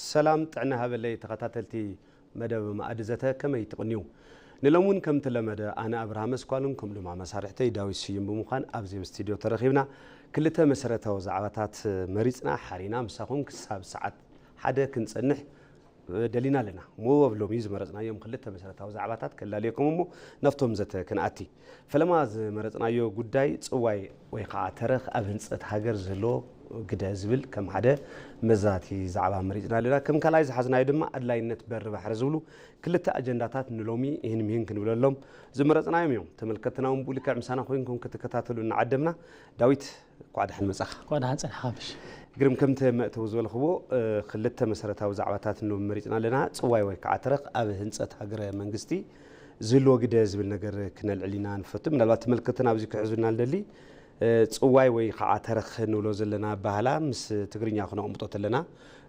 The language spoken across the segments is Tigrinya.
ሰላም ጥዕና ሃበለይ ተኸታተልቲ መደብ መኣዲ ዘተ፣ ከመይ ትቕንዩ? ንሎም እውን ከምቲ ለመደ ኣነ ኣብርሃም ኣስኳልን ከም ድማ መሳርሕተይ ዳዊት ስዩም ብምዃን ኣብዚ ኣብ ስቱድዮ ተረኺብና ክልተ መሰረታዊ ዛዕባታት መሪጽና ሓሪና ምሳኹም ክሳብ ሰዓት ሓደ ክንጸንሕ ደሊና ኣለና። እሞ ኣብ ሎሚ ዝመረጽናዮም ክልተ መሰረታዊ ዛዕባታት ከላልየኩም እሞ ናብቶም ዘተ ክንኣቲ። ፈለማ ዝመረጽናዮ ጉዳይ ጽዋይ ወይ ከዓ ተረኽ ኣብ ህንጸት ሃገር ዝህልዎ ግደ ዝብል ከም ሓደ መዛቲ ዛዕባ መሪጽና ኣለና። ከም ካልኣይ ዝሓዝናዮ ድማ ኣድላይነት በሪ ባሕሪ ዝብሉ ክልተ ኣጀንዳታት ንሎሚ ይህን ሚህን ክንብለሎም ዝመረጽናዮም እዮም። ተመልከትና እውን ብኡ ልክዕ ምሳና ኮይንኩም ክትከታተሉ እናዓደምና፣ ዳዊት፣ እንኳዕ ደሓን መጻኻ። እንኳዕ ደሓን ጸንሕካ። ብሽ ግርም፣ ከምቲ መእተዊ ዝበልኽዎ፣ እ፣ ክልተ መሰረታዊ ዛዕባታት ንሎም መሪጽና ኣለና። ጽዋይ ወይ ከዓ ተረኽ ኣብ ህንጸት ሃገረ መንግስቲ ዝህልዎ ግደ ዝብል ነገር ክነልዕል ኢና ንፈቱ። ምናልባት ተመልከትና ኣብዚ ክሕዙልና ንደሊ፣ እ፣ ጽዋይ ወይ ከዓ ተረኽ ንብሎ ዘለና ኣባህላ ምስ ትግርኛ ክነቕምጦ ተለና፣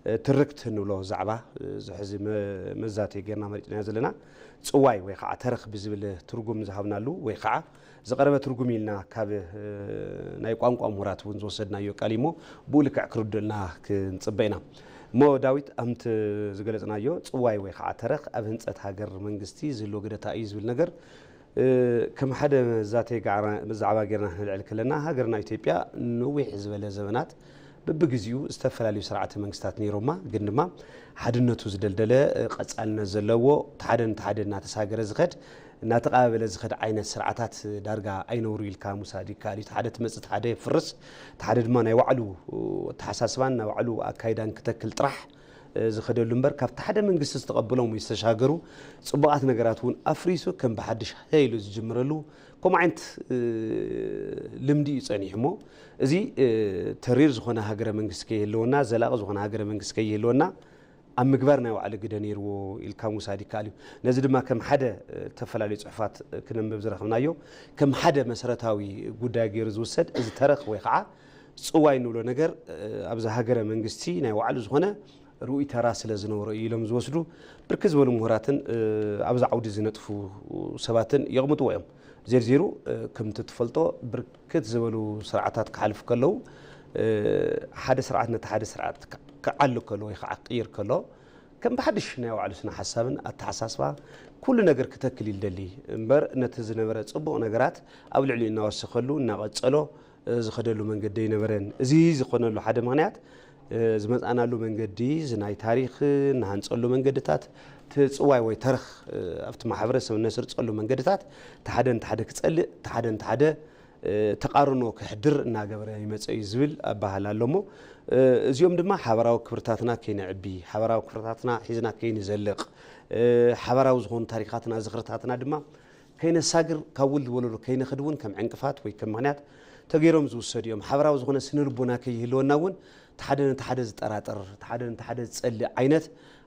እ፣ ትርክት ንብሎ ዛዕባ፣ እ፣ ዝሕዚ መ-፣ መዛተይ ጌርና መሪጽናዮ ዘለና። ጽዋይ ወይ ከዓ ተረኽ ብዝብል ትርጉም ዝሃብናሉ ወይ ከዓ ዝቐረበ ትርጉም ኢልና ካብ፣ እ፣ ናይ ቋንቋ ምሁራት እውን ዝወሰድናዮ ቃል እዩ እሞ ብኡ ልክዕ ክርድኡልና ክንጽበ ኢና። እሞ ዳዊት፣ ኣምቲ ዝገለጽናዮ ጽዋይ ወይ ከዓ ተረኽ ኣብ ህንጸት ሃገር መንግስቲ ዝህልዎ ግደ እንታይ እዩ ዝብል ነገር፣ እ፣ ከም ሓደ መዛተይ ጋዕራ-፣ ዛዕባ ጌርና ክንልዕል ከለና፣ ሃገርና ኢትዮጵያ ነዊሕ ዝበለ ዘበናት በብግዚኡ ዝተፈላለዩ ስርዓተ መንግስታት ነይሮማ፣ ግን ድማ ሓድነቱ ዝደልደለ፣ እ፣ ቀጻልነት ዘለዎ፣ እቲ ሓደ ነቲ ሓደ እናተሳገረ ዝኸድ፣ እናተቓባበለ ዝኸድ ዓይነት ስርዓታት ዳርጋ ኣይነብሩ ኢልካ ምውሳድ ይከኣል እዩ። እቲ ሓደ ትመጽእ፣ እቲ ሓደ የፍርስ፣ እቲ ሓደ ድማ ናይ ባዕሉ ኣተሓሳስባን ናይ ባዕሉ ኣካይዳን ክተክል ጥራሕ፣ እ፣ ዝኸደሉ እምበር፣ ካብቲ ሓደ መንግስቲ ዝተቐበሎም ወይ ዝተሻገሩ ጽቡቓት ነገራት እውን ኣፍሪሱ ከም ብሓድሽ ሃ ኢሉ ዝጅምረሉ ከምኡ ዓይነት፣ እ፣ ልምዲ እዩ ጸኒሑ እሞ፣ እዚ፣ እ፣ ተሪር ዝኾነ ሃገረ መንግስቲ ከይህልወና፣ ዘላቒ ዝኾነ ሃገረ መንግስቲ ከይህልወና፣ ኣብ ምግባር ናይ ባዕሉ ግደ ነይርዎ ኢልካ ምውሳድ ይከኣል እዩ። ነዚ ድማ ከም ሓደ፣ እ፣ ዝተፈላለዩ ጽሑፋት፣ እ፣ ክነንብብ ዝረኸብናዮ፣ ከም ሓደ መሰረታዊ ጉዳይ ገይሩ ዝውሰድ፣ እዚ ተረኽ ወይ ከዓ ጽዋይ እንብሎ ነገር፣ እ፣ ኣብዚ ሃገረ መንግስቲ ናይ ባዕሉ ዝኾነ ርኡይ ተራ ስለ ዝነበሮ እዩ ኢሎም ዝወስዱ ብርክት ዝበሉ ምሁራትን፣ እ፣ ኣብዚ ዓውዲ ዝነጥፉ ሰባትን የቕምጥዎ እዮም። ዜርዜሩ፣ እ፣ ከምቲ ትፈልጦ ብርክት ዝበሉ ስርዓታት ክሓልፉ ከለዉ፣ እ፣ ሓደ ስርዓት ነቲ ሓደ ስርዓት ክዓሉ ከሎ ወይ ከዓ ክቕይር ከሎ፣ ከም ብሓድሽ ናይ ባዕሉ ስነ ሓሳብን ኣተሓሳስባ ኩሉ ነገር ክተክል እዩ ዝደሊ እምበር፣ ነቲ ዝነበረ ጽቡቕ ነገራት ኣብ ልዕሊኡ እናወሰኸሉ፣ እናቐጸሎ፣ እ፣ ዝኸደሉ መንገዲ ኣይነበረን። እዚ ዝኾነሉ ሓደ ምኽንያት፣ እ፣ ዝመጻናሉ መንገዲ፣ እዚ ናይ ታሪኽ ንሃንጸሉ መንገድታት፣ እቲ ጽዋይ ወይ ተረኽ፣ እ፣ ኣብቲ ማሕበረሰብ ነስርጸሉ መንገድታት፣ እቲ ሓደ ነቲ ሓደ ክጸልእ፣ እቲ ሓደ ነቲ ሓደ፣ እ፣ ተቓርኖ ከሕድር እናገበረ ይመጸ እዩ ዝብል ኣባህላ ኣሎ እሞ፣ እ፣ እዚኦም ድማ ሓበራዊ ክብርታትና ከይነዕቢ፣ ሓበራዊ ክብርታትና ሒዝና ከይንዘልቕ፣ እ፣ ሓበራዊ ዝኾኑ ታሪኻትና፣ ዝኽርታትና ድማ ከይነሳግር፣ ካብ ውልድ ወለዶ ከይነኽድ እውን ከም ዕንቅፋት ወይ ከም ምኽንያት ተገይሮም ዝውሰዱ እዮም። ሓበራዊ ዝኾነ ስነ ልቦና ከይህልወና እውን፣ እቲ ሓደ ነቲ ሓደ ዝጠራጠር፣ እቲ ሓደ ነቲ ሓደ ዝጸልእ ዓይነት፣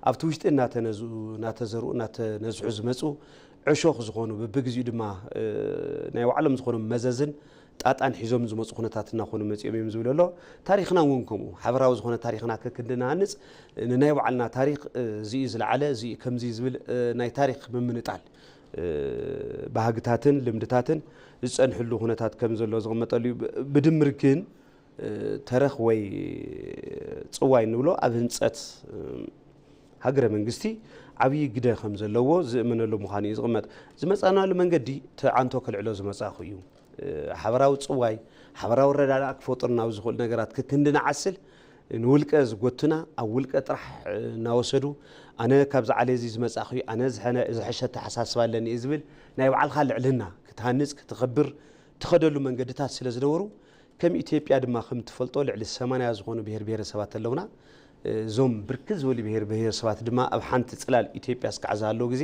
ኣብቲ ውሽጢ እናተነዝኡ፣ እናተዘርኡ፣ እናተነዝሑ ዝመጹ ዕሾኽ ዝኾኑ፣ በብግዚኡ ድማ፣ እ፣ ናይ ባዕሎም ዝኾኑ መዘዝን ጣጣን ሒዞም ዝመጹ ኩነታት እናኾኑ መጺኦም እዮም ዝብል ኣሎ። ታሪኽና እውን ከምኡ፣ ሓበራዊ ዝኾነ ታሪኽና ከክንዲ ንሃንጽ፣ ንናይ ባዕልና ታሪኽ፣ እ፣ እዚ እዩ ዝለዓለ፣ እዚ እዩ ከምዚ ዝብል፣ እ፣ ናይ ታሪኽ ምምንጣል፣ እ፣ ባህግታትን ልምድታትን ዝጸንሕሉ ኩነታት ከም ዘሎ ዝቕመጠሉ እዩ። ብ-፣ ብድምር ግን፣ እ፣ ተረኽ ወይ ጽዋይ እንብሎ ኣብ ህንጸት፣ እ፣ ሃገረ መንግስቲ ዓብዪ ግደ ከም ዘለዎ ዝእመነሉ ምዃኑ እዩ ዝቕመጥ። ዝመጻናሉ መንገዲ ትዓንቶ ከልዕሎ ዝመጻእኹ እዩ። እ፣ ሓበራዊ ጽዋይ፣ ሓበራዊ ረዳድኣ ክፈጥሩ ናብ ዝኽእሉ ነገራት ክክንዲ ንዓስል፣ ንውልቀ ዝጎቱና፣ ኣብ ውልቀ ጥራሕ፣ እ፣ እናወሰዱ፣ ኣነ ካብዚ ዓለ እዚ ዝመጻእኹ፣ ኣነ ዝሐነ-፣ ዝሐሸ ኣተሓሳስባ ኣለኒ እየ ዝብል ናይ ባዕልኻ ልዕልና ክትሃንጽ፣ ክትኸብር ትኸደሉ መንገድታት ስለ ዝነበሩ፣ ከም ኢትዮጵያ ድማ ከም ትፈልጦ ልዕሊ ሰማንያ ዝኾኑ ብሄር ብሄረሰባት ኣለውና። እዞም ብርክት ዝበሉ ብሄር ብሄረሰባት ድማ ኣብ ሓንቲ ጽላል ኢትዮጵያ እስካዕ ዝሃለዉ ግዜ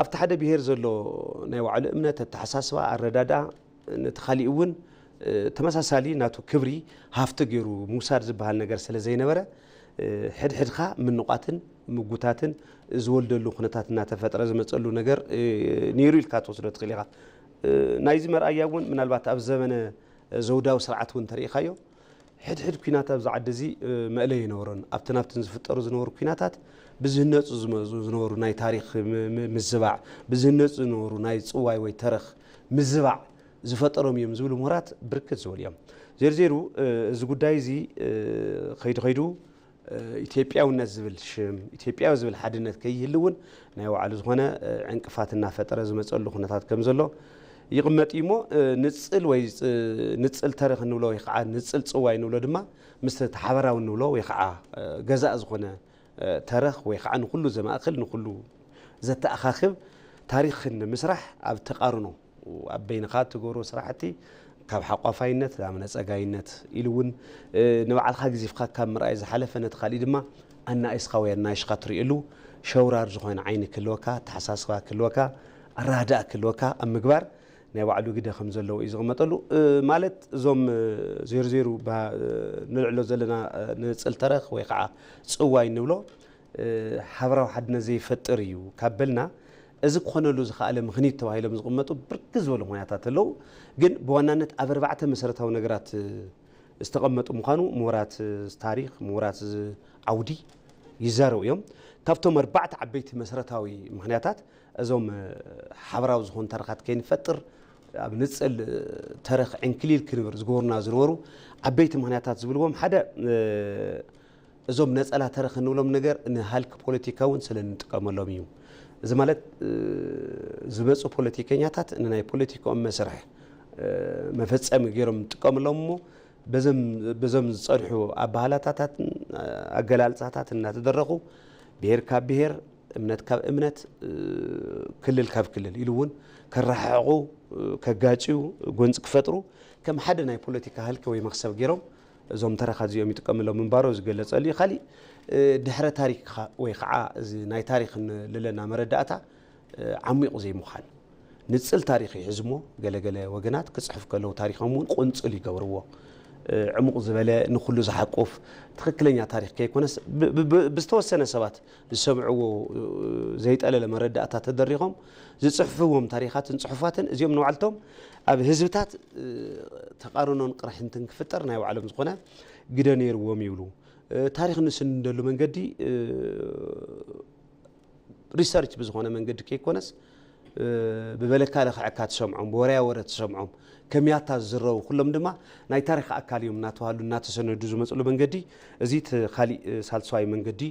ኣብቲ ሓደ ብሄር ዘሎ ናይ ባዕሉ እምነት፣ ኣተሓሳስባ፣ ኣረዳድኣ ነቲ ካሊእ እውን፣ እ፣ ተመሳሳሊ ናቱ ክብሪ ሃፍቲ ገይሩ ምውሳድ ዝበሃል ነገር ስለ ዘይነበረ፣ እ፣ ሕድሕድካ ምንቋትን ምጉታትን ዝወልደሉ ኩነታት እናተፈጥረ ዝመፀሉ ነገር፣ እ፣ ነይሩ ኢልካ ትወስዶ ትኽእል ኢኻ። እ፣ ናይዚ መርኣያ እውን ምናልባት ኣብ ዘመነ ዘውዳዊ ስርዓት እውን ተሪኢኻዮ። ሕድሕድ ኲናት ኣብዚ ዓዲ እዚ፣ እ፣ መእለዪ ኣይነበሮን። ኣብቲ ናብትን ዝፍጠሩ ዝነበሩ ኲናታት ብዝህነፁ ዝመፁ ዝነበሩ ናይ ታሪኽ ም-፣ ም-፣ ምዝባዕ፣ ብዝህነፁ ዝነበሩ ናይ ፅዋይ ወይ ተረኽ ምዝባዕ ዝፈጠሮም እዮም ዝብሉ ምሁራት ብርክት ዝበሉ እዮም። ዜርዜሩ፣ እ፣ እዚ ጉዳይ እዚ፣ እ፣ ከይዱ ከይዱ ኢትዮጵያውነት ዝብል ሽም፣ ኢትዮጵያዊ ዝብል ሓድነት ከይህሉ እውን ናይ ባዕሉ ዝኾነ ዕንቅፋት እናፈጠረ ዝመፀሉ ኩነታት ከም ዘሎ ይቕመጥ እዩ እሞ፣ ንፅል ወይ ንፅል ተረኽ እንብሎ ወይ ከዓ ንፅል ፅዋይ እንብሎ ድማ ምስ እቲ ሓበራዊ እንብሎ ወይ ከዓ ገዛእ ዝኾነ ተረኽ ወይ ከዓ ንኩሉ ዘማእክል ንኩሉ ዘተኣኻኽብ ታሪኽ ንምስራሕ ኣብ ተቓርኖ ኣብ በይንኻ እትገብሮ ስራሕቲ ካብ ሓቋፋይነት ናብ ነፀጋይነት ኢሉ እውን ንባዕልኻ ግዚፍካ ካብ ምርኣይ ዝሓለፈ ነቲ ካሊእ ድማ ኣናእስካ ወይ ኣናይሽካ ትርእየሉ ሸውራር ዝኾነ ዓይኒ ክህልወካ፣ ኣተሓሳስባ ክህልወካ፣ ኣረዳድኣ ክህልወካ ኣብ ምግባር ናይ ባዕሉ ግደ ከም ዘለዎ እዩ ዝቕመጠሉ። ማለት እዞም ዜሩ ዜሩ ንልዕሎ ዘለና ንፅል ተረኽ ወይ ከዓ ፅዋይ እንብሎ ሓበራዊ ሓድነት ዘይፈጥር እዩ ካብ በልና እዚ ክኾነሉ ዝኸኣለ ምኽኒት ተባሂሎም ዝቕመጡ ብርክት ዝበሉ ምኽንያታት ኣለዉ። ግን ብዋናነት ኣብ ኣርባዕተ መሰረታዊ ነገራት ዝተቐመጡ ምዃኑ ምሁራት ታሪኽ፣ ምሁራት ዓውዲ ይዛረቡ እዮም። ካብቶም ኣርባዕተ ዓበይቲ መሰረታዊ ምኽንያታት እዞም ሓበራዊ ዝኾኑ ተረኻት ከይንፈጥር ኣብ ንፅል ተረኽ ዕንክሊል ክንብር ዝገበሩና ዝነበሩ ዓበይቲ ምኽንያታት ዝብልዎም ሓደ እዞም ነፀላ ተረኽ እንብሎም ነገር ንሃልኪ ፖለቲካ እውን ስለ እንጥቀመሎም እዩ። እዚ ማለት ዝመፁ ፖለቲከኛታት ንናይ ፖለቲካኦም መስርሕ መፈፀሚ ገይሮም ይጥቀምሎም እሞ በዞም ዝፀንሑ ኣባህላታታትን ኣገላልፃታት እናተደረኹ ብሄር ካብ ብሄር እምነት ካብ እምነት ክልል ካብ ክልል ኢሉ እውን ከረሓሕቑ ከጋጭዩ ጎንፂ ክፈጥሩ ከም ሓደ ናይ ፖለቲካ ሃልኪ ወይ መኽሰብ ገይሮም እዞም ተረኻት እዚኦም ይጥቀምሎም ምንባሮ ዝገለፀሉ እዩ። ካሊእ ድሕረ ታሪክ ወይ ከዓ እዚ ናይ ታሪክ ንለና መረዳእታ ዓሚቑ ዘይምዃን ንፅል ታሪክ ይሕዝሞ ገለገለ ወገናት ክፅሕፍ ከለዉ ታሪኮም እውን ቁንፅል ይገብርዎ። ዕሙቕ ዝበለ ንኩሉ ዝሓቁፍ ትኽክለኛ ታሪክ ከይኮነስ ብዝተወሰነ ሰባት ዝሰምዕዎ ዘይጠለለ መረዳእታ ተደሪኾም ዝፅሕፍዎም ታሪኻትን ፅሑፋትን እዚኦም ንባዕልቶም ኣብ ህዝብታት ተቃርኖን ቅርሕንትን ክፍጠር ናይ ባዕሎም ዝኾነ ግደ ነይርዎም ይብሉ። ታሪኽ ንስንደሉ መንገዲ ሪሰርች ብዝኾነ መንገዲ ከይኮነስ ብበለካ ለኽዐካ ትሰምዖም ብወረያ ወረ ትሰምዖም ከሚያታ ዝዝረቡ ኩሎም ድማ ናይ ታሪክ ኣካል እዮም እናተባህሉ እናተሰነዱ ዝመፅሉ መንገዲ እዚ እቲ ካሊእ ሳልሳዋይ መንገዲ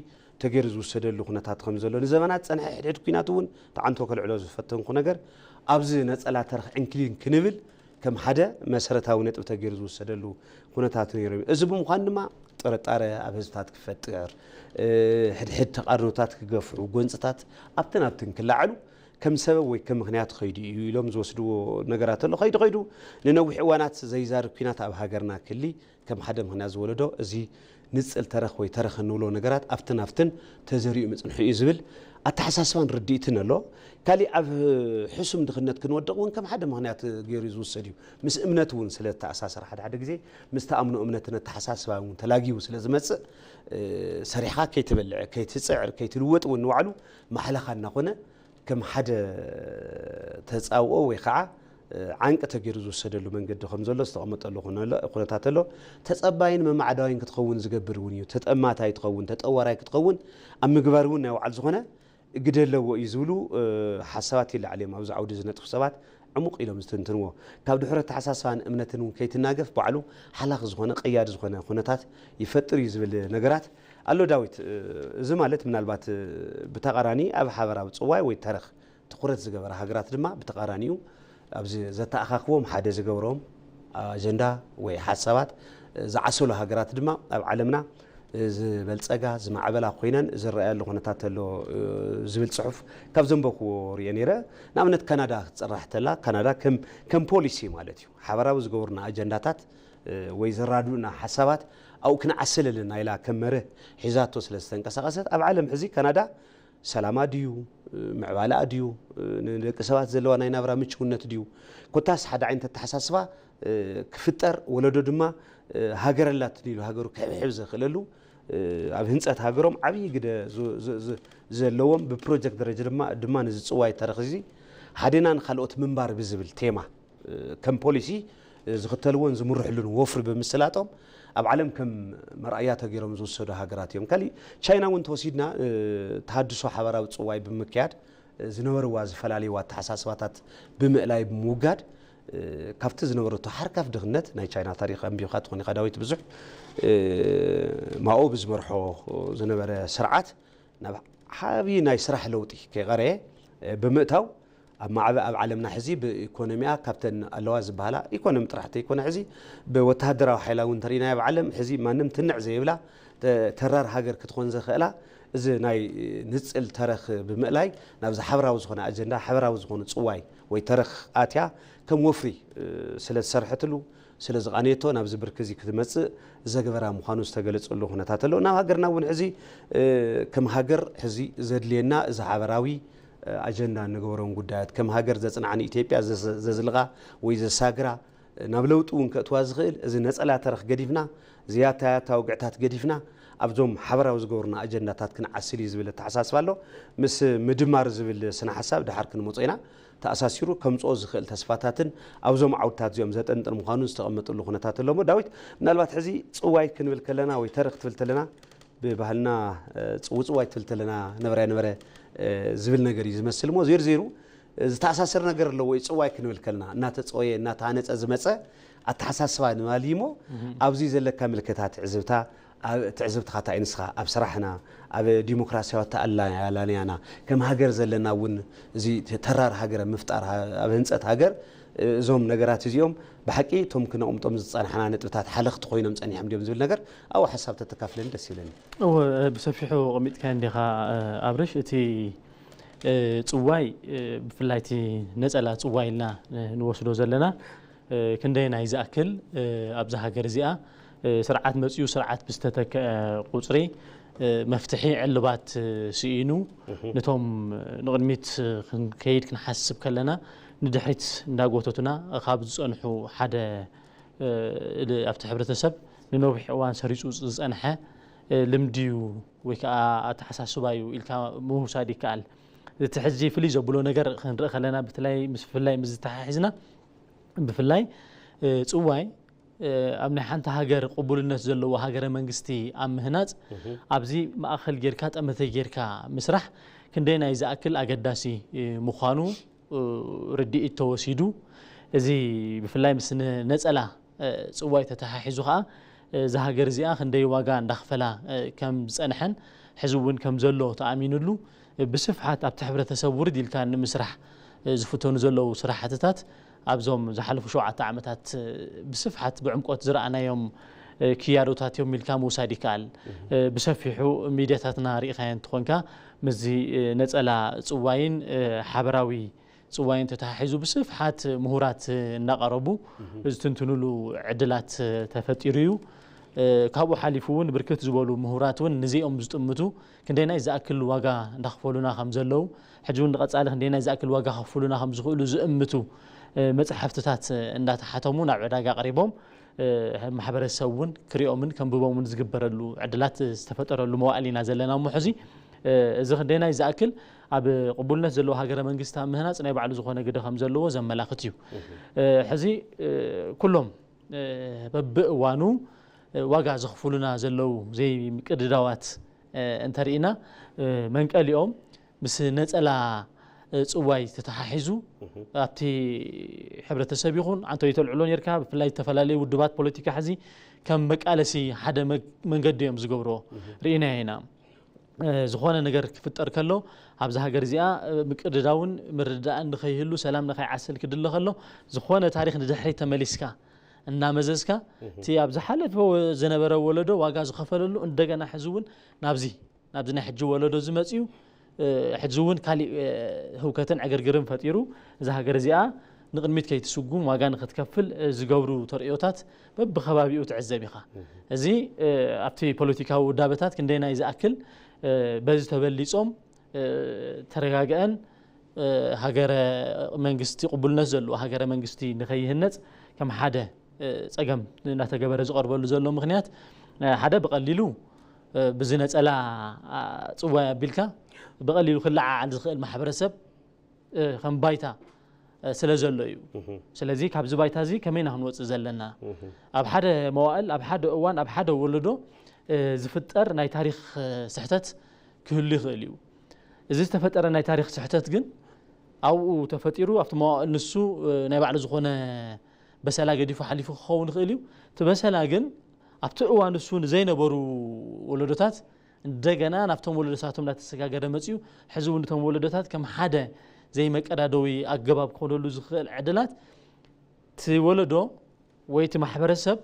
ተገይሩ ዝውሰደሉ ኩነታት ከም ዘሎ ንዘመናት ፀንሐ ሕድሕድ ኩናት እውን ተዓንቶ ከልዕሎ ዝፈተንኩ ነገር ኣብዚ ነፀላ ተረኽ ዕንክሊን ክንብል ከም ሓደ መሰረታዊ ነጥቢ ተገይሩ ዝውሰደሉ ኩነታት ነይሩ እዩ። እዚ ብምዃኑ ድማ ጥርጣረ ኣብ ህዝብታት ክፈጥር፣ ሕድሕድ ተቓርኖታት ክገፍሑ፣ ጎንፅታት ኣብትን ኣብትን ክለዓሉ ከም ሰበብ ወይ ከም ምኽንያት ኸይዱ እዩ ኢሎም ዝወስድዎ ነገራት ኣሎ። ኸይዱ ኸይዱ ንነዊሕ እዋናት ዘይዛርብ ኲናት ኣብ ሃገርና ክሊ ከም ሓደ ምኽንያት ዝወለዶ እዚ ንፅል ተረኽ ወይ ተረኽ እንብሎ ነገራት ኣብትን ኣብትን ተዘሪኡ ምፅንሑ እዩ ዝብል ኣተሓሳስባን ርድኢትን ኣሎ። ካሊእ ኣብ ሕሱም ድኽነት ክንወድቕ እውን ከም ሓደ ምኽንያት ገይሩ ዝውሰድ እዩ። ምስ እምነት እውን ስለ ዝተኣሳሰር ሓደ ሓደ ግዜ ምስ ተኣምኖ እምነትን ኣተሓሳስባ እውን ተላጊቡ ስለ ዝመፅእ ሰሪሕኻ ከይትበልዕ ከይትፅዕር ከይትልወጥ እውን ንባዕሉ ማሕለኻ እናኾነ ከም ሓደ ተፃብኦ ወይ ከዓ ዓንቂ ተገይሩ ዝወሰደሉ መንገዲ ከም ዘሎ ዝተቐመጠሉ ኩነታት ኣሎ። ተፀባይን መማዕዳዋይን ክትኸውን ዝገብር እውን እዩ። ተጠማታይ ትኸውን፣ ተጠዋራይ ክትኸውን ኣብ ምግባር እውን ናይ ባዕሉ ዝኾነ ግደ ኣለዎ እዩ ዝብሉ ሓሳባት ይለዓል እዮም። ኣብዚ ዓውዲ ዝነጥፉ ሰባት ዕሙቕ ኢሎም ዝትንትንዎ ካብ ድሕሮ ኣተሓሳስባን እምነትን እውን ከይትናገፍ ባዕሉ ሓላኽ ዝኾነ ቀያዲ ዝኾነ ኩነታት ይፈጥር እዩ ዝብል ነገራት ኣሎ ዳዊት። እዚ ማለት ምናልባት ብተቓራኒ ኣብ ሓበራዊ ፅዋይ ወይ ተረኽ ትኹረት ዝገበረ ሃገራት ድማ ብተቓራኒኡ ኣብዚ ዘተኣኻኽቦም ሓደ ዝገብሮም ኣጀንዳ ወይ ሓሳባት ዝዓሰሉ ሃገራት ድማ ኣብ ዓለምና ዝበልፀጋ ዝማዕበላ ኮይነን ዝረኣያሉ ኩነታት ተሎ ዝብል ፅሑፍ ካብ ዘንበብኩዎ ሪኦ ነይረ። ንኣብነት ካናዳ ክትፅራሕ ተላ ካናዳ ከም ፖሊሲ ማለት እዩ ሓበራዊ ዝገብሩና ኣጀንዳታት ወይ ዘራድኡና ሓሳባት ኣብኡ ክንዓስል ኣለና ኢላ ከም መርህ ሒዛቶ ስለ ዝተንቀሳቐሰት ኣብ ዓለም ሕዚ ካናዳ ሰላማ ድዩ ምዕባለኣ ድዩ ንደቂ ሰባት ዘለዋ ናይ ናብራ ምችውነት ድዩ ኮታስ ሓደ ዓይነት ኣተሓሳስባ ክፍጠር ወለዶ ድማ ሃገር ኣላትኒ ኢሉ ሃገሩ ክሕብሕብ ዘኽእለሉ ኣብ ህንፀት ሃገሮም ዓብዪ ግደ ዘለዎም ብፕሮጀክት ደረጃ ድማ ድማ ንዝፅዋይ ተረኽዚ ሓደና ንካልኦት ምንባር ብዝብል ቴማ ከም ፖሊሲ ዝኽተልዎን ዝምርሕሉን ወፍሪ ብምስላጦም ኣብ ዓለም ከም መርኣያ ተገይሮም ዝውሰዱ ሃገራት እዮም። ካሊእ ቻይና እውን ተወሲድና ተሃድሶ ሓበራዊ ፅዋይ ብምክያድ ዝነበርዋ ዝፈላለይዋ ኣተሓሳስባታት ብምእላይ ብምውጋድ ካብቲ ዝነበረቶ ሓርካፍ ድኽነት ናይ ቻይና ታሪክ ኣንቢብካ ትኾን ኢኻ ዳዊት ብዙሕ ማኦ ብዝመርሖ ዝነበረ ስርዓት ናብ ዓብዪ ናይ ስራሕ ለውጢ ከይቐረየ ብምእታው ኣብ ማዕበ ኣብ ዓለምና ሕዚ ብኢኮኖሚያ ካብተን ኣለዋ ዝበሃላ ኢኮኖሚ ጥራሕ ተይኮነ ሕዚ ብወተሃደራዊ ሓይላ እውን እንተርኢናዮ ኣብ ዓለም ሕዚ ማንም ትንዕ ዘይብላ ተራር ሃገር ክትኾን ዘኽእላ እዚ ናይ ንፅል ተረኽ ብምእላይ ናብዚ ሓበራዊ ዝኾነ ኣጀንዳ ሓበራዊ ዝኾነ ፅዋይ ወይ ተረኽ ኣትያ ከም ወፍሪ ስለ ዝሰርሐትሉ ስለ ዝቓነየቶ ናብዚ ብርኪ እዚ ክትመፅእ ዘግበራ ምዃኑ ዝተገለፀሉ ኩነታት ኣሎ። ናብ ሃገርና እውን ሕዚ ከም ሃገር ሕዚ ዘድልየና እዚ ሓበራዊ ኣጀንዳ እንገብሮም ጉዳያት ከም ሃገር ዘፅንዓ ንኢትዮጵያ ዘዝልቓ ወይ ዘሳግራ ናብ ለውጢ እውን ከእትዋ ዝኽእል እዚ ነፀላ ተረኽ ገዲፍና ዝያታያታ ውግዕታት ገዲፍና ኣብዞም ሓበራዊ ዝገብሩና ኣጀንዳታት ክንዓስል እዩ ዝብል ኣተሓሳስባ ኣሎ። ምስ ምድማር ዝብል ስነ ሓሳብ ድሓር ክንመፆ ኢና። ተኣሳሲሩ ከምፅኦ ዝኽእል ተስፋታትን ኣብዞም ዓውድታት እዚኦም ዘጠንጥን ምዃኑ ዝተቐመጠሉ ኩነታት ኣሎ። እሞ ዳዊት ምናልባት ሕዚ ፅዋይ ክንብል ከለና ወይ ተረኽ ትብል ተለና ብባህልና ፅውፅዋይ ትብል ተለና ነበረ ነበረ ዝብል ነገር እዩ ዝመስል እሞ ዜር ዜሩ ዝተኣሳሰር ነገር ኣለዎ። ወይ ፅዋይ ክንብል ከለና እናተፀወየ እናተሃነፀ ዝመፀ ኣተሓሳስባ ንማሊ እሞ ኣብዚ ዘለካ ምልከታ ትዕዝብታ ትዕዝብትኻ እንታይ እዩ ንስኻ ኣብ ስራሕና ኣብ ዲሞክራሲያዊ ኣተኣላልያና ከም ሃገር ዘለና እውን እዚ ተራር ሃገር ኣብ ምፍጣር ኣብ ህንፀት ሃገር እዞም ነገራት እዚኦም ብሓቂ እቶም ክነቕምጦም ዝፀናሕና ነጥብታት ሓለኽቲ ኮይኖም ፀኒሖም ድዮም ዝብል ነገር ኣብኡ ሓሳብ ተተካፍለኒ ደስ ይብለኒ። እወ ብሰፊሑ ኣቐሚጥካዮ እንዲኻ ኣብርሽ። እቲ ፅዋይ ብፍላይ እቲ ነፀላ ፅዋይ ኢልና ንወስዶ ዘለና ክንደየናይ ዝኣክል ኣብዛ ሃገር እዚኣ ስርዓት መፅዩ ስርዓት ብዝተተክአ ቁፅሪ መፍትሒ ዕልባት ስኢኑ ነቶም ንቕድሚት ክንከይድ ክንሓስብ ከለና ንድሕሪት እንዳጎተቱና ካብ ዝፀንሑ ሓደ ኣብቲ ሕብረተሰብ ንነዊሕ እዋን ሰሪፁ ዝፀንሐ ልምዲ እዩ ወይ ከዓ ኣተሓሳስባ እዩ ኢልካ ምውሳድ ይከኣል። እቲ ሕዚ ፍልይ ዘብሎ ነገር ክንርኢ ከለና ብፍላይ ምስ ዝተሓሒዝና ብፍላይ ፅዋይ ኣብ ናይ ሓንቲ ሃገር ቅቡልነት ዘለዎ ሃገረ መንግስቲ ኣብ ምህናፅ ኣብዚ ማእኸል ጌርካ ጠመተ ጌርካ ምስራሕ ክንደየናይ ዝኣክል ኣገዳሲ ምዃኑ ርድኢት ተወሲዱ እዚ ብፍላይ ምስ ነፀላ ፅዋይ ተተሓሒዙ ከዓ እዛ ሃገር እዚኣ ክንደይ ዋጋ እንዳኽፈላ ከም ዝፀንሐን ሕዚ እውን ከም ዘሎ ተኣሚኑሉ ብስፍሓት ኣብቲ ሕብረተሰብ ውርድ ኢልካ ንምስራሕ ዝፍተኑ ዘለዉ ስራሕትታት ኣብዞም ዝሓለፉ ሸውዓተ ዓመታት ብስፍሓት ብዕምቆት ዝረኣናዮም ክያዶታት እዮም ኢልካ ምውሳድ ይከኣል። ብሰፊሑ ሚድያታትና ርኢኻዮ እንትኾንካ ምስዚ ነፀላ ፅዋይን ሓበራዊ ፅዋይን ተተሓሒዙ ብስፍሓት ምሁራት እናቐረቡ ዝትንትኑሉ ዕድላት ተፈጢሩ እዩ። ካብኡ ሓሊፉ እውን ብርክት ዝበሉ ምሁራት እውን ንዚኦም ዝጥምቱ ክንደይናይ ዝኣክል ዋጋ እንዳኽፈሉና ከም ዘለዉ ሕጂ እውን ንቐፃሊ ክንደይናይ ዝኣክል ዋጋ ከኽፍሉና ከም ዝኽእሉ ዝእምቱ መፅሓፍትታት እንዳተሓተሙ ናብ ዕዳጋ ኣቕሪቦም ማሕበረሰብ እውን ክሪኦምን ከንብቦምን ዝግበረሉ ዕድላት ዝተፈጠረሉ መዋእል ኢና ዘለና እሞ ሕዚ እዚ ክንደይናይ ዝኣክል ኣብ ቅቡልነት ዘለዎ ሃገረ መንግስቲ ኣብ ምህናፅ ናይ ባዕሉ ዝኾነ ግደ ከም ዘለዎ ዘመላኽት እዩ። ሕዚ ኩሎም በብእዋኑ ዋጋ ዘኽፍሉና ዘለዉ ዘይምቅድዳዋት እንተርኢና መንቀሊኦም ምስ ነፀላ ፅዋይ ተተሓሒዙ ኣብቲ ሕብረተሰብ ይኹን ዓንቶ ይተልዕሎ ነርካ ብፍላይ ዝተፈላለዩ ውድባት ፖለቲካ ሕዚ ከም መቃለሲ ሓደ መንገዲ እዮም ዝገብርዎ ርኢናዮ ኢና። ዝኾነ ነገር ክፍጠር ከሎ ኣብዚ ሃገር እዚኣ ምቅድዳውን ምርድዳእን ንኸይህሉ ሰላም ንኸይዓስል ክድለ ከሎ ዝኾነ ታሪክ ንድሕሪት ተመሊስካ እናመዘዝካ እቲ ኣብ ዝሓለፈ ዝነበረ ወለዶ ዋጋ ዝኸፈለሉ እንደገና ሕዚ እውን ናብዚ ናብዚ ናይ ሕጂ ወለዶ እዚ መፅዩ ሕዚ እውን ካሊእ ህውከትን ዕግርግርን ፈጢሩ እዛ ሃገር እዚኣ ንቕድሚት ከይትስጉም ዋጋ ንክትከፍል ዝገብሩ ተርእዮታት በብከባቢኡ ትዕዘብ ኢኻ። እዚ ኣብቲ ፖለቲካዊ ውዳበታት ክንደይናይ ዝኣክል በዚ ተበሊፆም ተረጋግአን ሃገረ መንግስቲ ቅቡልነት ዘለዎ ሃገረ መንግስቲ ንኸይህነፅ ከም ሓደ ፀገም እናተገበረ ዝቐርበሉ ዘሎ ምኽንያት ሓደ ብቐሊሉ ብዝነፀላ ፅዋይ ኣቢልካ ብቐሊሉ ክለዓዓል ዝኽእል ማሕበረሰብ ከም ባይታ ስለ ዘሎ እዩ። ስለዚ ካብዚ ባይታ እዚ ከመይ ኢና ክንወፅእ ዘለና? ኣብ ሓደ መዋእል፣ ኣብ ሓደ እዋን፣ ኣብ ሓደ ወለዶ ዝፍጠር ናይ ታሪክ ስሕተት ክህሉ ይኽእል እዩ። እዚ ዝተፈጠረ ናይ ታሪክ ስሕተት ግን ኣብኡ ተፈጢሩ ኣብቲ መዋእል ንሱ ናይ ባዕሉ ዝኾነ በሰላ ገዲፉ ሓሊፉ ክኸውን ይኽእል እዩ። እቲ በሰላ ግን ኣብቲ እዋን እሱ ንዘይነበሩ ወለዶታት እንደገና ናብቶም ወለዶታቶም እናተሰጋገረ መፅዩ። ሕዚ እውን እቶም ወለዶታት ከም ሓደ ዘይመቀዳደዊ ኣገባብ ክኸደሉ ዝኽእል ዕድላት እቲ ወለዶ ወይ እቲ ማሕበረሰብ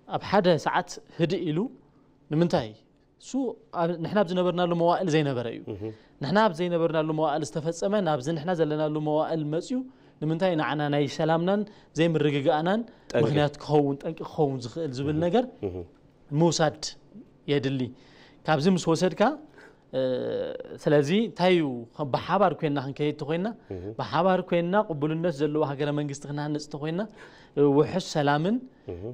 ኣብ ሓደ ሰዓት ህድእ ኢሉ ንምንታይ እሱ ኣብ- ንሕና ኣብ ዝነበርናሉ መዋእል ዘይነበረ እዩ። ንሕና ኣብ ዘይነበርናሉ መዋእል ዝተፈጸመ ናብዚ ንሕና ዘለናሉ መዋእል መፅዩ ንምንታይ ንዓና ናይ ሰላምናን ዘይምርግጋእናን ጠንቂ። ምክንያት ክኸውን፣ ጠንቂ ክኸውን ዝኽእል ዝብል ነገር ምውሳድ የድሊ። ካብዚ ምስ ወሰድካ እ፣ ስለዚ እንታይ እዩ ከም ብሓባር ኮይና ክንከይድ ተኮይና ብሓባር ኮይና ቅቡልነት ዘለዎ ሃገረ መንግስቲ ክንሃንፅ ተኮይና እ፣ ውሑስ ሰላምን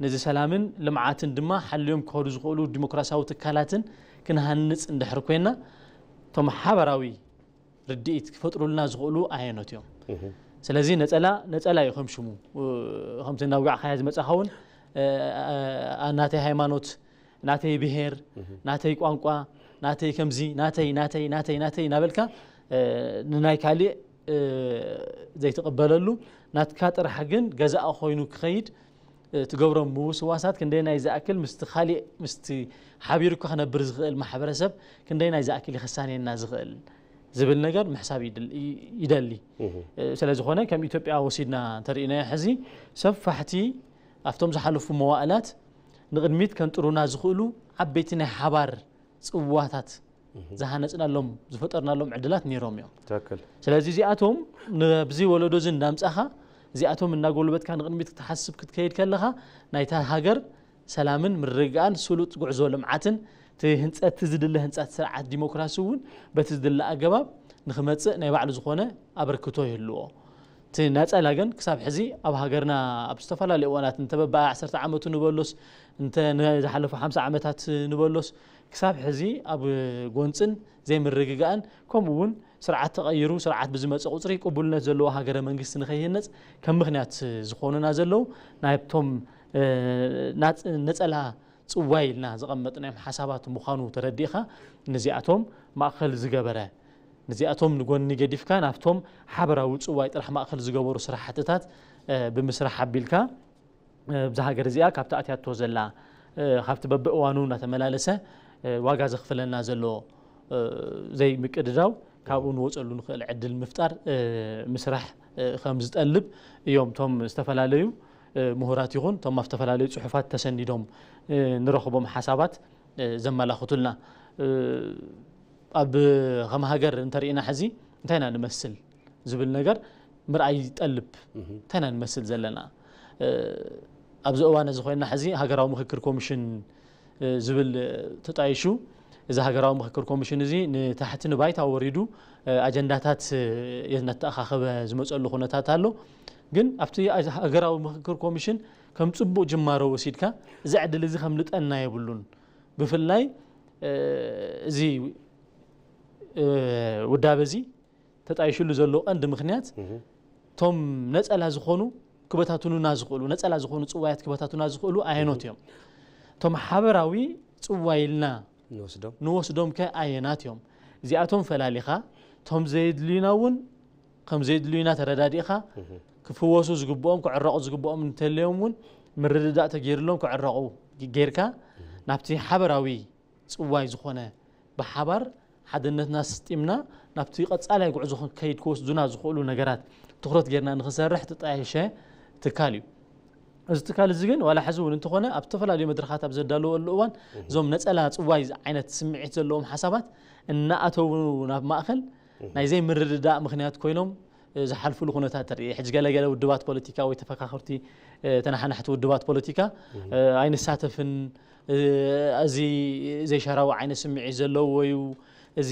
ነዚ ሰላምን ልምዓትን ድማ ሓልዮም ክኸዱ ዝኽእሉ ዲሞክራሲያዊ ትካላትን ክንሃንፅ እንድሕር ኮይና እቶም ሓበራዊ ርድኢት ክፈጥሩልና ዝኽእሉ ኣየኖት እዮም? ስለዚ ነፀላ ነፀላ እዩ ከም ሽሙ እ፣ ከምቲ እናውጋዕካያ ዝመፃኻ እውን እ፣ እ፣ ናተይ ሃይማኖት ናተይ ብሄር ናተይ ቋንቋ ናተይ ከምዚ ናተይ ናተይ ናተይ ናተይ እናበልካ እ፣ ንናይ ካሊእ እ፣ ዘይትቕበለሉ ናትካ ጥራሕ ግን ገዛእ ኮይኑ ክኸይድ እ፣ ትገብሮም ምውስዋሳት ክንደይ ናይ ዝኣክል ምስቲ ካሊእ ምስቲ ሓቢሩካ ክነብር ዝኽእል ማሕበረሰብ ክንደይ ናይ ዝኣክል ይኸሳንየና ዝኽእል ዝብል ነገር ምሕሳብ ይድል- ይ- ይደሊ። እ፣ ስለ ዝኾነ ከም ኢትዮጵያ ወሲድና እንተርኢናዮ ሕዚ ሰፋሕቲ ኣብቶም ዝሓለፉ መዋእላት ንቕድሚት ከንጥሩና ዝኽእሉ ዓበይቲ ናይ ሓባር ፅዋታት ዝሃነፅናሎም ዝፈጠርናሎም ዕድላት ነይሮም እዮም። ትክክል። ስለዚ እዚኣቶም ነብዚ ወለዶ እዚ እንዳምፃኻ እዚኣቶም እናጎልበትካ ንቕድሚት ክትሓስብ ክትከይድ ከለኻ ናይታ ሃገር ሰላምን ምርግጋእን ስሉጥ ጉዕዞ ልምዓትን እቲ ህንፀት ዝድለ ህንፀት ስርዓት ዲሞክራሲ እውን በቲ ዝድለ ኣገባብ ንክመፅእ ናይ ባዕሉ ዝኾነ ኣበርክቶ ይህልዎ። እቲ ነፀላ ግን ክሳብ ሕዚ ኣብ ሃገርና ኣብ ዝተፈላለዩ እዋናት እንተ በባ ዓሰርተ ዓመቱ ንበሎስ እንተ ንዝሓለፉ ሓምሳ ዓመታት ንበሎስ ክሳብ ሕዚ ኣብ ጎንፅን ዘይምርግጋእን ከምኡ እውን ስርዓት ተቐይሩ ስርዓት ብዝመፀ ቁፅሪ ቅቡልነት ዘለዎ ሃገረ መንግስቲ ንኸይህነፅ ከም ምክንያት ዝኾኑና ዘለዉ ናይቶም እ፣ ናፅ- ነፀላ ፅዋይ ኢልና ዘቐመጥናዮም ሓሳባት ምዃኑ ተረዲእኻ ነዚኣቶም ማእኸል ዝገበረ ነዚኣቶም ንጎኒ ገዲፍካ ናብቶም ሓበራዊ ፅዋይ ጥራሕ ማእኸል ዝገበሩ ስራሕትታት እ፣ ብምስራሕ ኣቢልካ እ፣ ብዛ ሃገር እዚኣ ካብቲ ኣትያቶ ዘላ እ፣ ካብቲ በብእዋኑ እናተመላለሰ እ፣ ዋጋ ዘኽፍለና ዘሎ እ፣ ዘይምቅድዳው ካብኡ ንወፀሉ ንኽእል ዕድል ምፍጣር እ፣ ምስራሕ እ፣ ከም ዝጠልብ እዮም እቶም ዝተፈላለዩ እ፣ ምሁራት ይኹን እቶም ኣብ ዝተፈላለዩ ፅሑፋት ተሰኒዶም እ፣ ንረኽቦም ሓሳባት እ፣ ዘመላኽቱልና እ፣ ኣብ ከም ሃገር እንተርኢና ሕዚ እንታይ ኢና ንመስል ዝብል ነገር ምርኣይ ይጠልብ። እንታይ ኢና ንመስል ዘለና እ፣ ኣብዚ እዋን እዚ ኮይና ሕዚ ሃገራዊ ምክክር ኮሚሽን እ፣ ዝብል እ፣ ተጣይሹ እዚ ሃገራዊ ምክክር ኮሚሽን እዚ ንታሕቲ ንባይታ ወሪዱ እ፣ ኣጀንዳታት እ፣ የነተኣኻኸበ ዝመፀሉ ኩነታት ኣሎ። ግን ኣብቲ ሃገራዊ ምክክር ኮሚሽን ከም ፅቡቅ ጅማሮ ወሲድካ እዚ ዕድል እዚ ከም ልጠና የብሉን። ብፍላይ እ፣ እዚ እ፣ ውዳበ እዚ ተጣይሽሉ ዘሎ ቀንዲ ምክንያት እቶም ነፀላ ዝኾኑ ክበታትኑና ዝኽእሉ ነፀላ ዝኾኑ ፅዋያት ክበታቱና ዝኽእሉ ኣየኖት እዮም? እቶም ሓበራዊ ፅዋይ ኢልና ንወስዶም ንወስዶም ከ ኣየናት እዮም? እዚኣቶም ፈላሊኻ እቶም ዘየድልዩና እውን ከም ዘየድልዩና ተረዳዲእኻ ክፍወሱ ዝግብኦም ክዕረቑ ዝግብኦም እንተልዮም እውን ምርድዳእ ተገይርሎም ክዕረቑ ጌርካ ናብቲ ሓበራዊ ፅዋይ ዝኾነ ብሓባር ሓድነትና ስጢምና ናብቲ ቀፃላይ ጉዕዞ ክንከይድ ክወስዱና ዝኽእሉ ነገራት ትኹረት ጌርና ንክንሰርሕ ተጣየሸ ትካል እዩ። እዚ ትካል እዚ ግን ዋላ ሕዚ እውን እንተኾነ ኣብ ዝተፈላለዩ መድረኻት ኣብ ዘዳለወሉ እዋን እዞም ነፀላ ፅዋይ ዓይነት ስምዒት ዘለዎም ሓሳባት እናኣተዉ ናብ ማእኸል ናይ ዘይምርድዳእ ምክንያት ኮይኖም ዝሓልፉሉ ኩነታት ተርኢ ሕጂ ገለገለ ውድባት ፖለቲካ ወይ ተፈካክርቲ ተናሓናሕቲ ውድባት ፖለቲካ ኣይንሳተፍን እዚ ዘይሻራዊ ዓይነት ስምዒት ዘለዎ እዩ እዚ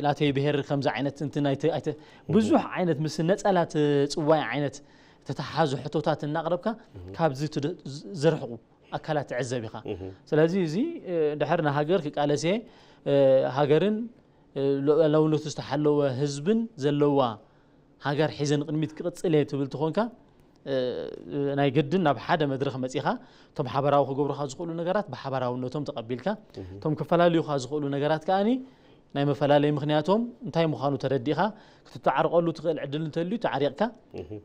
ናተይ ብሄር ከምዚ ዓይነት እንትን ኣይተ- ኣይተ- ብዙሕ ዓይነት ምስ ነፀላ ትፅዋይ ዓይነት ተተሓዙ ሕቶታት እናቕረብካ ካብዚ ትድ- ዝርሕቑ ኣካላት ትዕዘብ ኢኻ። ስለዚ እዚ ድሕር ንሃገር ክቃለስ እየ ሃገርን ሉዓላውነቱ ዝተሓለወ ህዝብን ዘለዋ ሃገር ሒዘ ንቕድሚት ክቕፅል እየ ትብል ትኾንካ ናይ ግድን ናብ ሓደ መድረኽ መፂኻ እቶም ሓበራዊ ክገብሩኻ ዝኽእሉ ነገራት ብሓበራውነቶም ተቐቢልካ እቶም ክፈላልዩኻ ዝኽእሉ ነገራት ከዓኒ ናይ መፈላለይ ምኽንያቶም እንታይ ምዃኑ ተረዲእኻ ክትተዓርቐሉ ትኽእል ዕድል እንተልዩ ተዓሪቕካ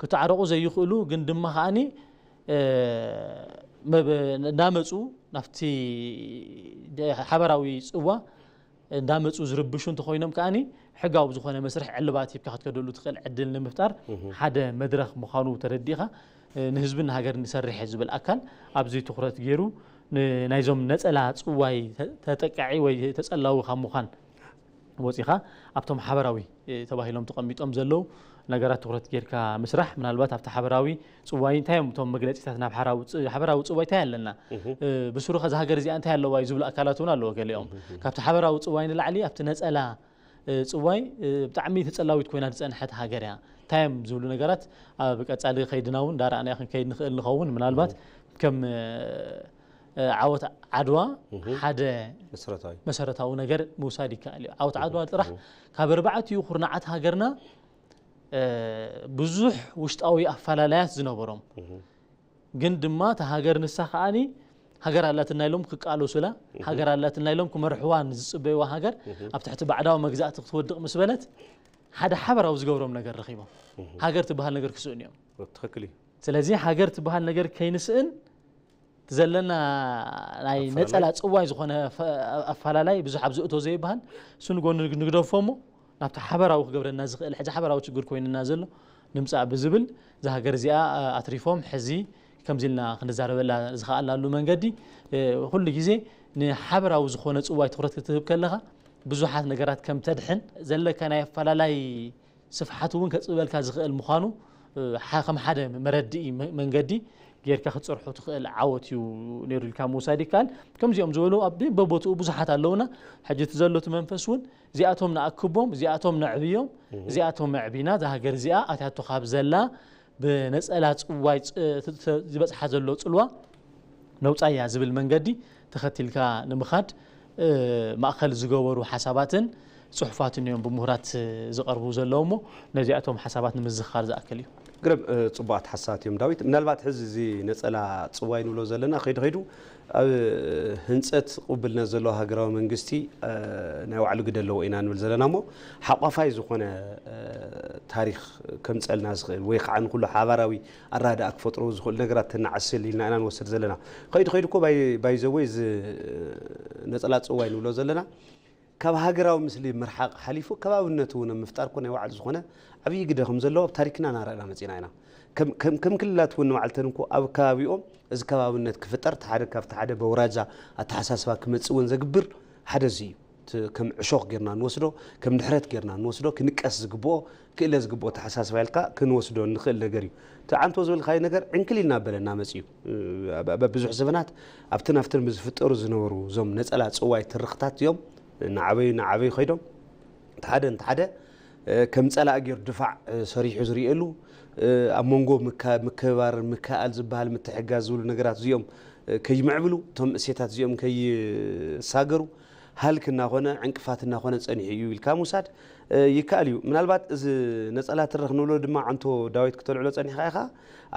ክትዓረቑ ዘይኽእሉ ግን ድማ ከዓኒ መብ- እንዳመፁ ናብቲ ደ- ሓበራዊ ፅዋ እንዳመፁ ዝርብሹ እንተኮይኖም ከዓኒ ሕጋዊ ብዝኾነ መስርሕ ዕልባት ሂብካ ክትከደሉ ትኽእል ዕድል ንምፍጣር ሓደ መድረኽ ምዃኑ ተረዲእኻ ንህዝብን ንሃገርን ዝሰርሕ ዝብል ኣካል ኣብዚ ትኹረት ገይሩ ናይዞም ነፀላ ፅዋይ ተጠቃዒ ወይ ተፀላዊ ካብ ምዃን ወፂኻ ኣብቶም ሓበራዊ ተባሂሎም ተቐሚጦም ዘለዉ ነገራት ትኹረት ጌርካ ምስራሕ ምናልባት ኣብቲ ሓበራዊ ፅዋይ እንታይ እዮም እቶም መግለፂታት ናብ ሓበራዊ ፅዋይ እንታይ ኣለና ብስሩ ከዚ ሃገር እዚኣ እንታይ ኣለዋ እዩ ዝብሉ ኣካላት እውን ኣለዎ ገሊኦም ካብቲ ሓበራዊ ፅዋይ ንላዕሊ ኣብቲ ነፀላ ፅዋይ ብጣዕሚ ተፀላዊት ኮይና ዝፀንሐት ሃገር እያ እንታይ እዮም ዝብሉ ነገራት ኣብ ቀፃሊ ከይድና እውን እንዳረኣና ክንከይድ ንኽእል ንኸውን ምናልባት ከም ዓወት ዓድዋ ሓደ መሰረታዊ ነገር ምውሳድ ይከኣል እዩ። ዓወት ዓድዋ ጥራሕ ካብ ኣርባዕቲኡ ኩርናዓት ሃገርና ብዙሕ ውሽጣዊ ኣፈላለያት ዝነበሮም ግን ድማ እታ ሃገር ንሳ ከዓኒ ሃገር ኣላትና ኢሎም ክቃለሱላ ሃገር ኣላትና ኢሎም ክመርሕዋ ንዝፅበይዋ ሃገር ኣብ ትሕቲ ባዕዳዊ መግዛእቲ ክትወድቕ ምስ በለት ሓደ ሓበራዊ ዝገብሮም ነገር ረኺቦም ሃገር ትበሃል ነገር ክስእኑ እዮም። ትኽክል እዩ። ስለዚ ሃገር ትበሃል ነገር ከይንስእን ዘለና ናይ ነፀላ ፅዋይ ዝኾነ ኣፈላላይ ብዙሕ ኣብ ዝእቶ ዘይበሃል እሱ ንጎኒ ንግደፎ እሞ ናብቲ ሓበራዊ ክገብረና ዝኽእል ሕዚ ሓበራዊ ችግር ኮይንና ዘሎ ንምፃእ ብዝብል እዛ ሃገር እዚኣ ኣትሪፎም ሕዚ ከምዚ ኢልና ክንዛረበላ ዝኸኣልናሉ መንገዲ ኩሉ ግዜ ንሓበራዊ ዝኾነ ፅዋይ ትኩረት ክትህብ ከለኻ ብዙሓት ነገራት ከም ተድሕን ዘለካ ናይ ኣፈላላይ ስፍሓት እውን ከፅበልካ ዝኽእል ምዃኑ ከም ሓደ መረድኢ መንገዲ ጌርካ ክትፅርሑ ትኽእል ዓወት እዩ ነይሩ ኢልካ ምውሳድ ይከኣል። ከምዚኦም ዝበሉ ኣብ በቦትኡ ብዙሓት ኣለውና። ሕጂ እቲ ዘሎ እቲ መንፈስ እውን እዚኣቶም ንኣክቦም፣ እዚኣቶም ነዕብዮም፣ እዚኣቶም ኣዕቢና እዛ ሃገር እዚኣ ኣትያቶ ካብ ዘላ ብነፀላ ፅዋይ ዝበፅሓ ዘሎ ፅልዋ ነውፃያ ዝብል መንገዲ ተኸቲልካ ንምኻድ ማእኸል ዝገበሩ ሓሳባትን ፅሑፋትን እዮም ብምሁራት ዝቐርቡ ዘለዉ እሞ ነዚኣቶም ሓሳባት ንምዝኻር ዝኣክል እዩ። ግረም ጽቡቓት ሓሳባት እዮም ዳዊት። ምናልባት ሕዚ እዚ ነጸላ ጽዋይ ንብሎ ዘለና ከይዱ ከይዱ ኣብ ህንጸት ቅቡልነት ዘለዎ ሃገራዊ መንግስቲ ናይ ባዕሉ ግደ ኣለዎ ኢና ንብል ዘለና እሞ ሓቋፋይ ዝኾነ ታሪኽ ከምጸልና ዝኽእል ወይ ከዓ ንኩሉ ሓባራዊ ኣረዳድኣ ክፈጥሩ ዝኽእሉ ነገራት ተናዕስል ኢልና ኢና ንወስድ ዘለና። ከይዱ ከይዱ እኮ ባይ ዘ ወይ እዚ ነጸላ ጽዋይ ንብሎ ዘለና ካብ ሃገራዊ ምስሊ ምርሓቕ ሓሊፉ ከባብነት እውን ኣብ ምፍጣር እኮ ናይ ባዕሉ ዝኾነ ዓብዪ ግደ ከም ዘለዎ ኣብ ታሪክና እናረኣና መፂና ኢና። ከም ክልላት እውን ንባዕልተን እኮ ኣብ ከባቢኦም እዚ ከባብነት ክፍጠር ሓደ ካብቲ ሓደ በውራጃ ኣተሓሳስባ ክመፅእ እውን ዘግብር ሓደ እዚ እዩ። ከም ዕሾኽ ጌርና ንወስዶ፣ ከም ድሕረት ጌርና ንወስዶ፣ ክንቀስ ዝግብኦ ክእለ ዝግብኦ ተሓሳስባ ኢልካ ክንወስዶ ንኽእል ነገር እዩ። እቲ ዓንቶ ዝበልካዮ ነገር ዕንክሊል እናበለና መፅዩ። ብዙሕ ዘበናት ኣብትን ኣብትን ብዝፍጠሩ ዝነበሩ እዞም ነፀላ ፅዋይ ትርኽታት እዮም እናዓበዩ እናዓበዩ ከይዶም እቲ ሓደ ነቲ ሓደ ከም ፀላኢ ገይሩ ድፋዕ ሰሪሑ ዝርእየሉ ኣብ መንጎ ምክብባር ምክእኣል ዝበሃል ምትሕግጋዝ ዝብሉ ነገራት እዚኦም ከይምዕብሉ እቶም እሴታት እዚኦም ከይሳገሩ ሃልክ እናኾነ ዕንቅፋት እናኾነ ፀኒሑ እዩ ኢልካ ምውሳድ ይከኣል እዩ። ምናልባት እዚ ነፀላ ትረኽ ንብሎ ድማ ዓንቶ ዳዊት ክተልዕሎ ፀኒሕካ ኢኻ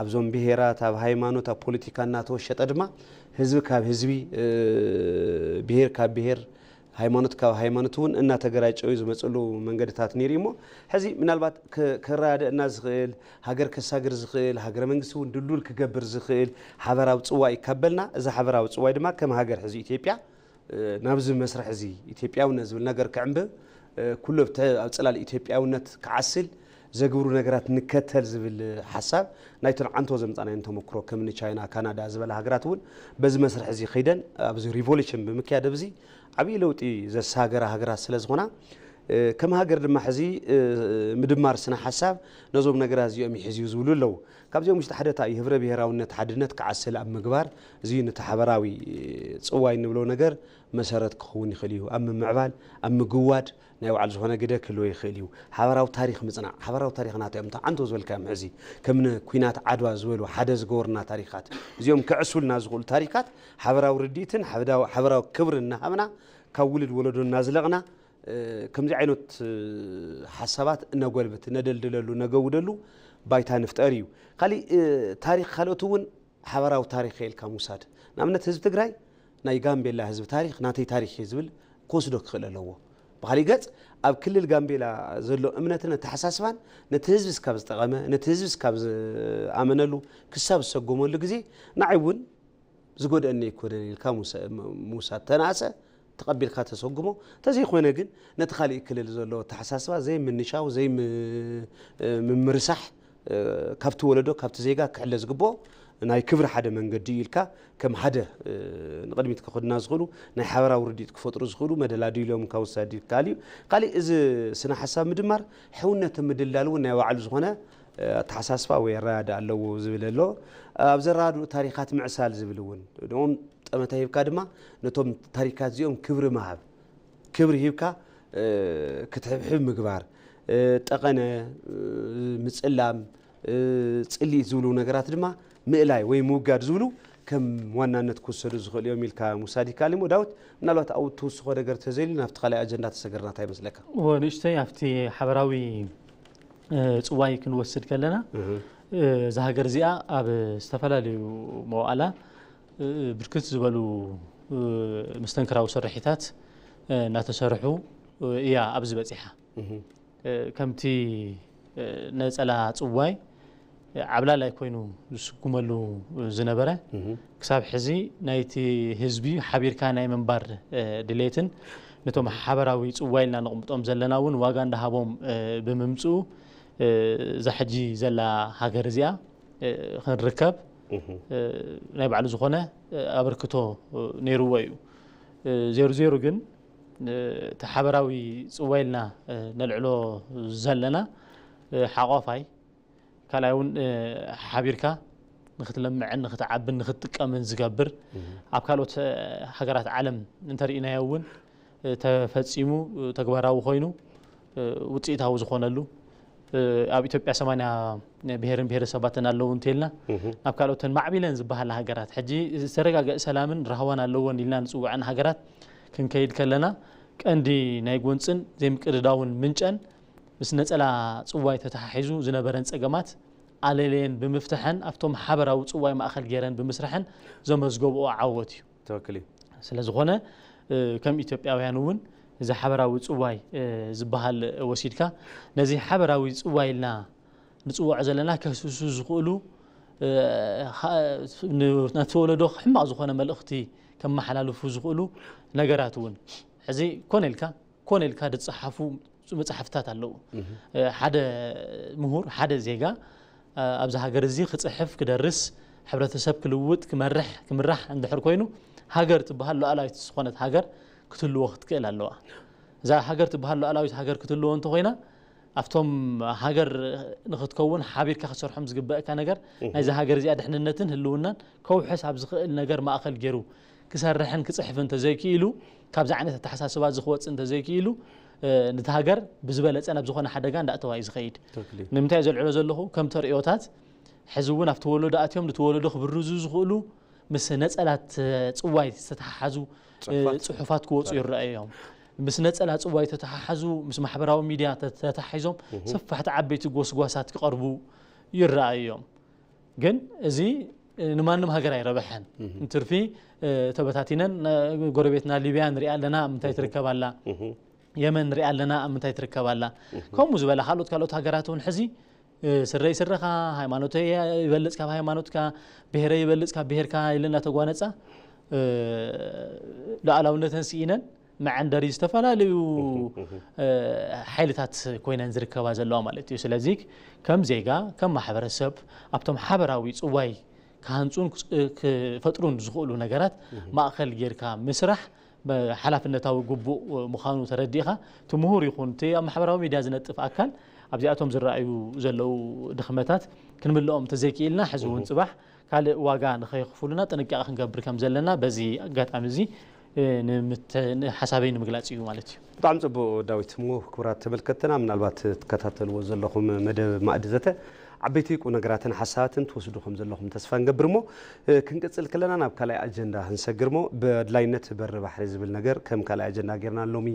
ኣብዞም ብሄራት ኣብ ሃይማኖት ኣብ ፖለቲካ እናተወሸጠ ድማ ህዝቢ ካብ ህዝቢ ብሄር ካብ ብሄር ሃይማኖት ካብ ሃይማኖት እውን እናተገራጨዩ ዝመፅሉ መንገድታት ነይሩ እሞ ሕዚ ምናልባት ከረዳድእና ዝኽእል ሃገር ከሳግር ዝኽእል ሃገረ መንግስቲ እውን ድልዱል ክገብር ዝኽእል ሓበራዊ ፅዋይ ካብ በልና እዚ ሓበራዊ ፅዋይ ድማ ከም ሃገር ሕዚ ኢትዮጵያ ናብዚ መስርሕ እዚ ኢትዮጵያውነት ዝብል ነገር ክዕንብብ ኩሉ ኣብ ፅላል ኢትዮጵያውነት ክዓስል ዘግብሩ ነገራት ንከተል ዝብል ሓሳብ ናይተን ዓንቶ ዘምፃናየን ተመክሮ ከም ንቻይና ካናዳ ዝበላ ሃገራት እውን በዚ መስርሕ እዚ ከይደን ኣብዚ ሪቮሉሽን ብምክያድ ኣብዚ ዓብዪ ለውጢ ዘሳገራ ሃገራት ስለ ዝኾና ከም ሃገር ድማ ሕዚ ምድማር ስነ ሓሳብ ነዞም ነገራት እዚኦም ይሕዝዩ ዝብሉ ኣለዉ። ካብዚኦም ውሽጢ ሓደ እንታይ እዩ ህብረ ብሄራውነት ሓድነት ክዓስል ኣብ ምግባር እዚ ነቲ ሓበራዊ ፅዋይ እንብሎ ነገር መሰረት ክኸውን ይኽእል እዩ። ኣብ ምምዕባል ኣብ ምግዋድ ናይ ባዕሉ ዝኾነ ግደ ክህልዎ ይኽእል እዩ። ሓበራዊ ታሪኽ ምፅናዕ ሓበራዊ ታሪኽና እንታይ እዮም እታ ዓንቶ ዝበልካዮም ሕዚ ከምኒ ኩናት ዓድዋ ዝበሉ ሓደ ዝገበሩና ታሪኻት እዚኦም ክዕሱልና ዝኽእሉ ታሪኻት ሓበራዊ ርድኢትን ሓበራዊ ክብሪ እናሃብና ካብ ውልድ ወለዶ እናዝለቕና ከምዚ ዓይነት ሓሳባት እነጎልብት እነደልድለሉ እነገውደሉ ባይታ ንፍጠር እዩ። ካሊእ ታሪኽ ካልኦት እውን ሓበራዊ ታሪኽ ኢልካ ምውሳድ ንኣብነት ህዝቢ ትግራይ ናይ ጋምቤላ ህዝቢ ታሪኽ ናተይ ታሪኽ እዩ ዝብል ክወስዶ ክኽእል ኣለዎ። ብኻሊእ ገጽ ኣብ ክልል ጋምቤላ ዘሎ እምነትን ኣተሓሳስባን ነቲ ህዝቢ እስካብ ዝጠቐመ፣ ነቲ ህዝቢ እስካብ ዝኣመነሉ፣ ክሳብ ዝሰጎመሉ ግዜ ንዓይ እውን ዝጎድኣኒ ኣይኮነን ኢልካ ምውሳ-፣ ምውሳድ ተነኣሰ ተቐቢልካ ተሰጉሞ። እንተዘይኮነ ግን ነቲ ካሊእ ክልል ዘሎ ኣተሓሳስባ ዘይምንሻው፣ ዘይም-፣ ምምርሳሕ፣ ካብቲ ወለዶ፣ ካብቲ ዜጋ ክሕለ ዝግብኦ ናይ ክብሪ ሓደ መንገዲ እዩ ኢልካ ከም ሓደ ንቕድሚት ከኸዱና ዝኽእሉ ናይ ሓበራዊ ርድኢት ክፈጥሩ ዝኽእሉ መደላድል ኢሎም ካብ ውሳድ ይከኣል እዩ። ካሊእ እዚ ስነ ሓሳብ ምድማር ሕውነት ምድላል እውን ናይ ባዕሉ ዝኾነ ኣተሓሳስባ ወይ ኣረዳድኣ ኣለዎ ዝብል ኣሎ። ኣብ ዘረዳድኡ ታሪኻት ምዕሳል ዝብል እውን፣ ነቶም ጠመተ ሂብካ ድማ ነቶም ታሪካት እዚኦም ክብሪ ምሃብ፣ ክብሪ ሂብካ ክትሕብሕብ ምግባር፣ ጠቐነ፣ ምጽላም፣ ጽልኢት ዝብሉ ነገራት ድማ ምእላይ ወይ ምውጋድ ዝብሉ ከም ዋናነት ክውሰዱ ዝኽእሉ እዮም ኢልካ ምውሳድ ይከኣል እሞ፣ ዳዊት፣ ምናልባት ኣብኡ ትውስኾ ነገር ተዘይሉ ናብቲ ካልኣይ ኣጀንዳ ተሰገርና እንታይ ይመስለካ? እወ፣ ንእሽተይ ኣብቲ ሓበራዊ፣ እ፣ ጽዋይ ክንወስድ ከለና፣ እህ። እ፣ እዛ ሃገር እዚኣ ኣብ ዝተፈላለዩ መዋእላ፣ እ፣ ብርክት ዝበሉ፣ እ፣ መስተንክራዊ ስርሒታት፣ እ፣ እናተሰርሑ፣ እ፣ እያ ኣብዚ በጺሓ። እህ። እ፣ ከምቲ፣ እ፣ ነጸላ ጽዋይ፣ እ፣ ዓብላላይ ኮይኑ ዝስጉመሉ ዝነበረ፣ እህ። ክሳብ ሕዚ ናይቲ ህዝቢ ሓቢርካ ናይ ምንባር፣ እ፣ ድሌትን ነቶም ሓበራዊ ጽዋይ ኢልና ነቕምጦም ዘለና እውን ዋጋ እንዳሃቦም፣ እ፣ ብምምጽኡ፣ እ፣ እዛ ሕጂ ዘላ ሃገር እዚኣ፣ እ፣ ክንርከብ፣ እህ። እ፣ ናይ ባዕሉ ዝኾነ፣ እ፣ ኣበርክቶ፣ እ፣ ነይርዎ እዩ። እ፣ ዜሩ ዜሩ ግን፣ እ፣ እቲ ሓበራዊ ጽዋይ ኢልና፣ እ፣ ነልዕሎ ዘለና፣ እ፣ ሓቋፋይ ካልኣይ እውን፣ እ፣ ሓቢርካ ንኽትለምዕን ንኽትዓብን ንኽትጥቀምን ዝገብር፣ እህ። ኣብ ካልኦት፣ እ፣ ሃገራት ዓለም እንተርኢናዮ እውን፣ እ፣ ተፈጺሙ፣ እ፣ ተግባራዊ ኮይኑ፣ እ፣ ውጽኢታዊ ዝኾነሉ፣ እ፣ ኣብ ኢትዮጵያ ሰማንያ ብሄርን ብሄረሰባትን ኣለዉ እንተልና፣ እህ። ናብ ካልኦተን ማዕቢለን ዝበሃላ ሃገራት፣ ሕጂ ዝተረጋገአ ሰላምን ራህዋን ኣለወን ኢልና ንጽውዐን ሃገራት ክንከይድ ከለና፣ ቀንዲ ናይ ጎንጽን ዘይምቅድዳውን ምንጨን ምስ ነጸላ ጽዋይ ተተሓሒዙ ዝነበረን ጸገማት ኣለለየን ብምፍታሐን ኣብቶም ሓበራዊ ጽዋይ ማእከል ገይረን ብምስራሐን ዘመዝገብኦ ዓወት እዩ። ትኽክል እዩ። ስለ ዝኾነ፣ እ፣ ከም ኢትዮጵያውያን እውን እዚ ሓበራዊ ጽዋይ፣ እ፣ ዝበሃል ወሲድካ ነዚ ሓበራዊ ጽዋይ ኢልና ንጽውዖ ዘለና ከህስሱ ዝኽእሉ፣ እ፣ ኻ-፣ ን-፣ ነቲ ወለዶ ሕማቕ ዝኾነ መልእኽቲ ከመሓላልፉ ዝኽእሉ ነገራት እውን ሕዚ ኮነ ኢልካ ኮነ ኢልካ ዝጸሓፉ መጽሓፍትታት ኣለዉ። እህ። እ፣ ሓደ ምሁር፣ ሓደ ዜጋ፣ እ፣ ኣብዚ ሃገር እዚ ክጽሕፍ፣ ክደርስ፣ ሕብረተሰብ ክልውጥ፣ ክመርሕ፣ ክምራሕ እንድሕር ኮይኑ፣ ሃገር ትበሃል ሉዓላዊት ዝኾነት ሃገር ክትህልዎ ክትክእል ኣለዋ። እዛ ሃገር ትበሃል ሉዓላዊት ሃገር ክትህልዎ እንተኾይና፣ ኣብቶም ሃገር ንኽትከውን ሓቢርካ ክትሰርሖም ዝግበአካ ነገር፣ እህ። ናይዛ ሃገር እዚኣ ድሕንነትን ህልውናን ከውሕስ ኣብ ዝኽእል ነገር ማእከል ገይሩ ክሰርሕን ክጽሕፍን እንተዘይክኢሉ፣ ካብዚ ዓይነት ኣተሓሳስባ እዚ ክወጽእ እንተዘይክኢሉ፣ እ፣ ነቲ ሃገር ብዝበለጸ ናብ ዝኾነ ሓደጋ እንዳእተዋ እዩ ዝኸይድ። ትክክል እዩ። ንምንታይ ዘልዕሎ ዘለኹ፣ ከም ተርእዮታት፣ ሕዚ እውን ኣብቲ ወለዶ ኣትዮም ነቲ ወለዶ ክብርዙ ዝኽእሉ ምስ ነጸላት፣ እ፣ ጽዋይ ዝተተሓሓዙ፣ እ፣ ጽሑፋት። ጽሑፋት ክወጹ ይረኣዩ እዮም። ምስ ነጸላ ጽዋይ ተተሓሓዙ፣ ምስ ማሕበራዊ ሚድያ ተ-፣ ተተሓሒዞም እህ። ሰፋሕቲ ዓበይቲ ጎስጓሳት ክቐርቡ ይረኣዩ እዮም። ግን እዚ ንማንም ሃገር ኣይረብሐን። እህ። እንትርፊ፣ እ፣ ተበታቲነን፣ እ፣ ጎረቤትና ሊብያ ንሪኣ ኣለና፣ ኣብ ምንታይ እህ። ትርከብ ኣላ? እህ። የመን ንሪኣ ኣለና፣ ኣብ ምንታይ ትርከብ ኣላ? እህ። ከምኡ ዝበላ ካልኦት፣ ካልኦት ሃገራት እውን ሕዚ፣ እ፣ ስረይ ስረኻ፣ ሃይማኖተይ ይበልጽ ካብ ሃይማኖትካ፣ ብሄረይ ይበልጽ ካብ ብሄርካ ኢለን እናተጓነጻ፣ እ፣ ሉዓላውነተን ስኢነን መዐንደሪ ዝተፈላለዩ፣ እህ፣ እህ። እ፣ ሓይልታት ኮይነን ዝርከባ ዘለዋ ማለት እዩ። ስለዚ ከም ዜጋ፣ ከም ማሕበረሰብ፣ ኣብቶም ሓበራዊ ጽዋይ ክሃንጹን ክጽ-፣ ክፈጥሩን ዝኽእሉ ነገራት እህ። ማእከል ጌርካ ምስራሕ በ-፣ ሓላፍነታዊ ግቡእ ምዃኑ ተረዲእኻ፣ እቲ ምሁር ይኹን እቲ ኣብ ማሕበራዊ ሚድያ ዝነጥፍ ኣካል ኣብዚኣቶም ዝረኣዩ ዘለዉ ድኽመታት ክንምልኦም እንተዘይክኢልና፣ ሕዚ እውን እህ። ጽባሕ ካልእ ዋጋ ንኸየኽፍሉና ጥንቃቐ ክንገብር ከም ዘለና በዚ ኣጋጣሚ እዚ፣ እ፣ ንምት-፣ ንሓሳበይ ንምግላጽ እዩ ማለት እዩ። ብጣዕሚ ጽቡቕ ዳዊት። እሞ ክቡራት ተመልከትትና፣ ምናልባት ትከታተልዎ ዘለኹም መደብ ማእዲ ዘተ ዓበይቲ ቁም ነገራትን ሓሳባትን ትወስዱ ከም ዘለኹም ተስፋ ንገብር። እሞ፣ እ፣ ክንቅጽል ከለና ናብ ካልኣይ ኣጀንዳ ክንሰግር። እሞ ብኣድላይነት በሪ ባሕሪ ዝብል ነገር ከም ካልኣይ ኣጀንዳ ጌርና ሎሚ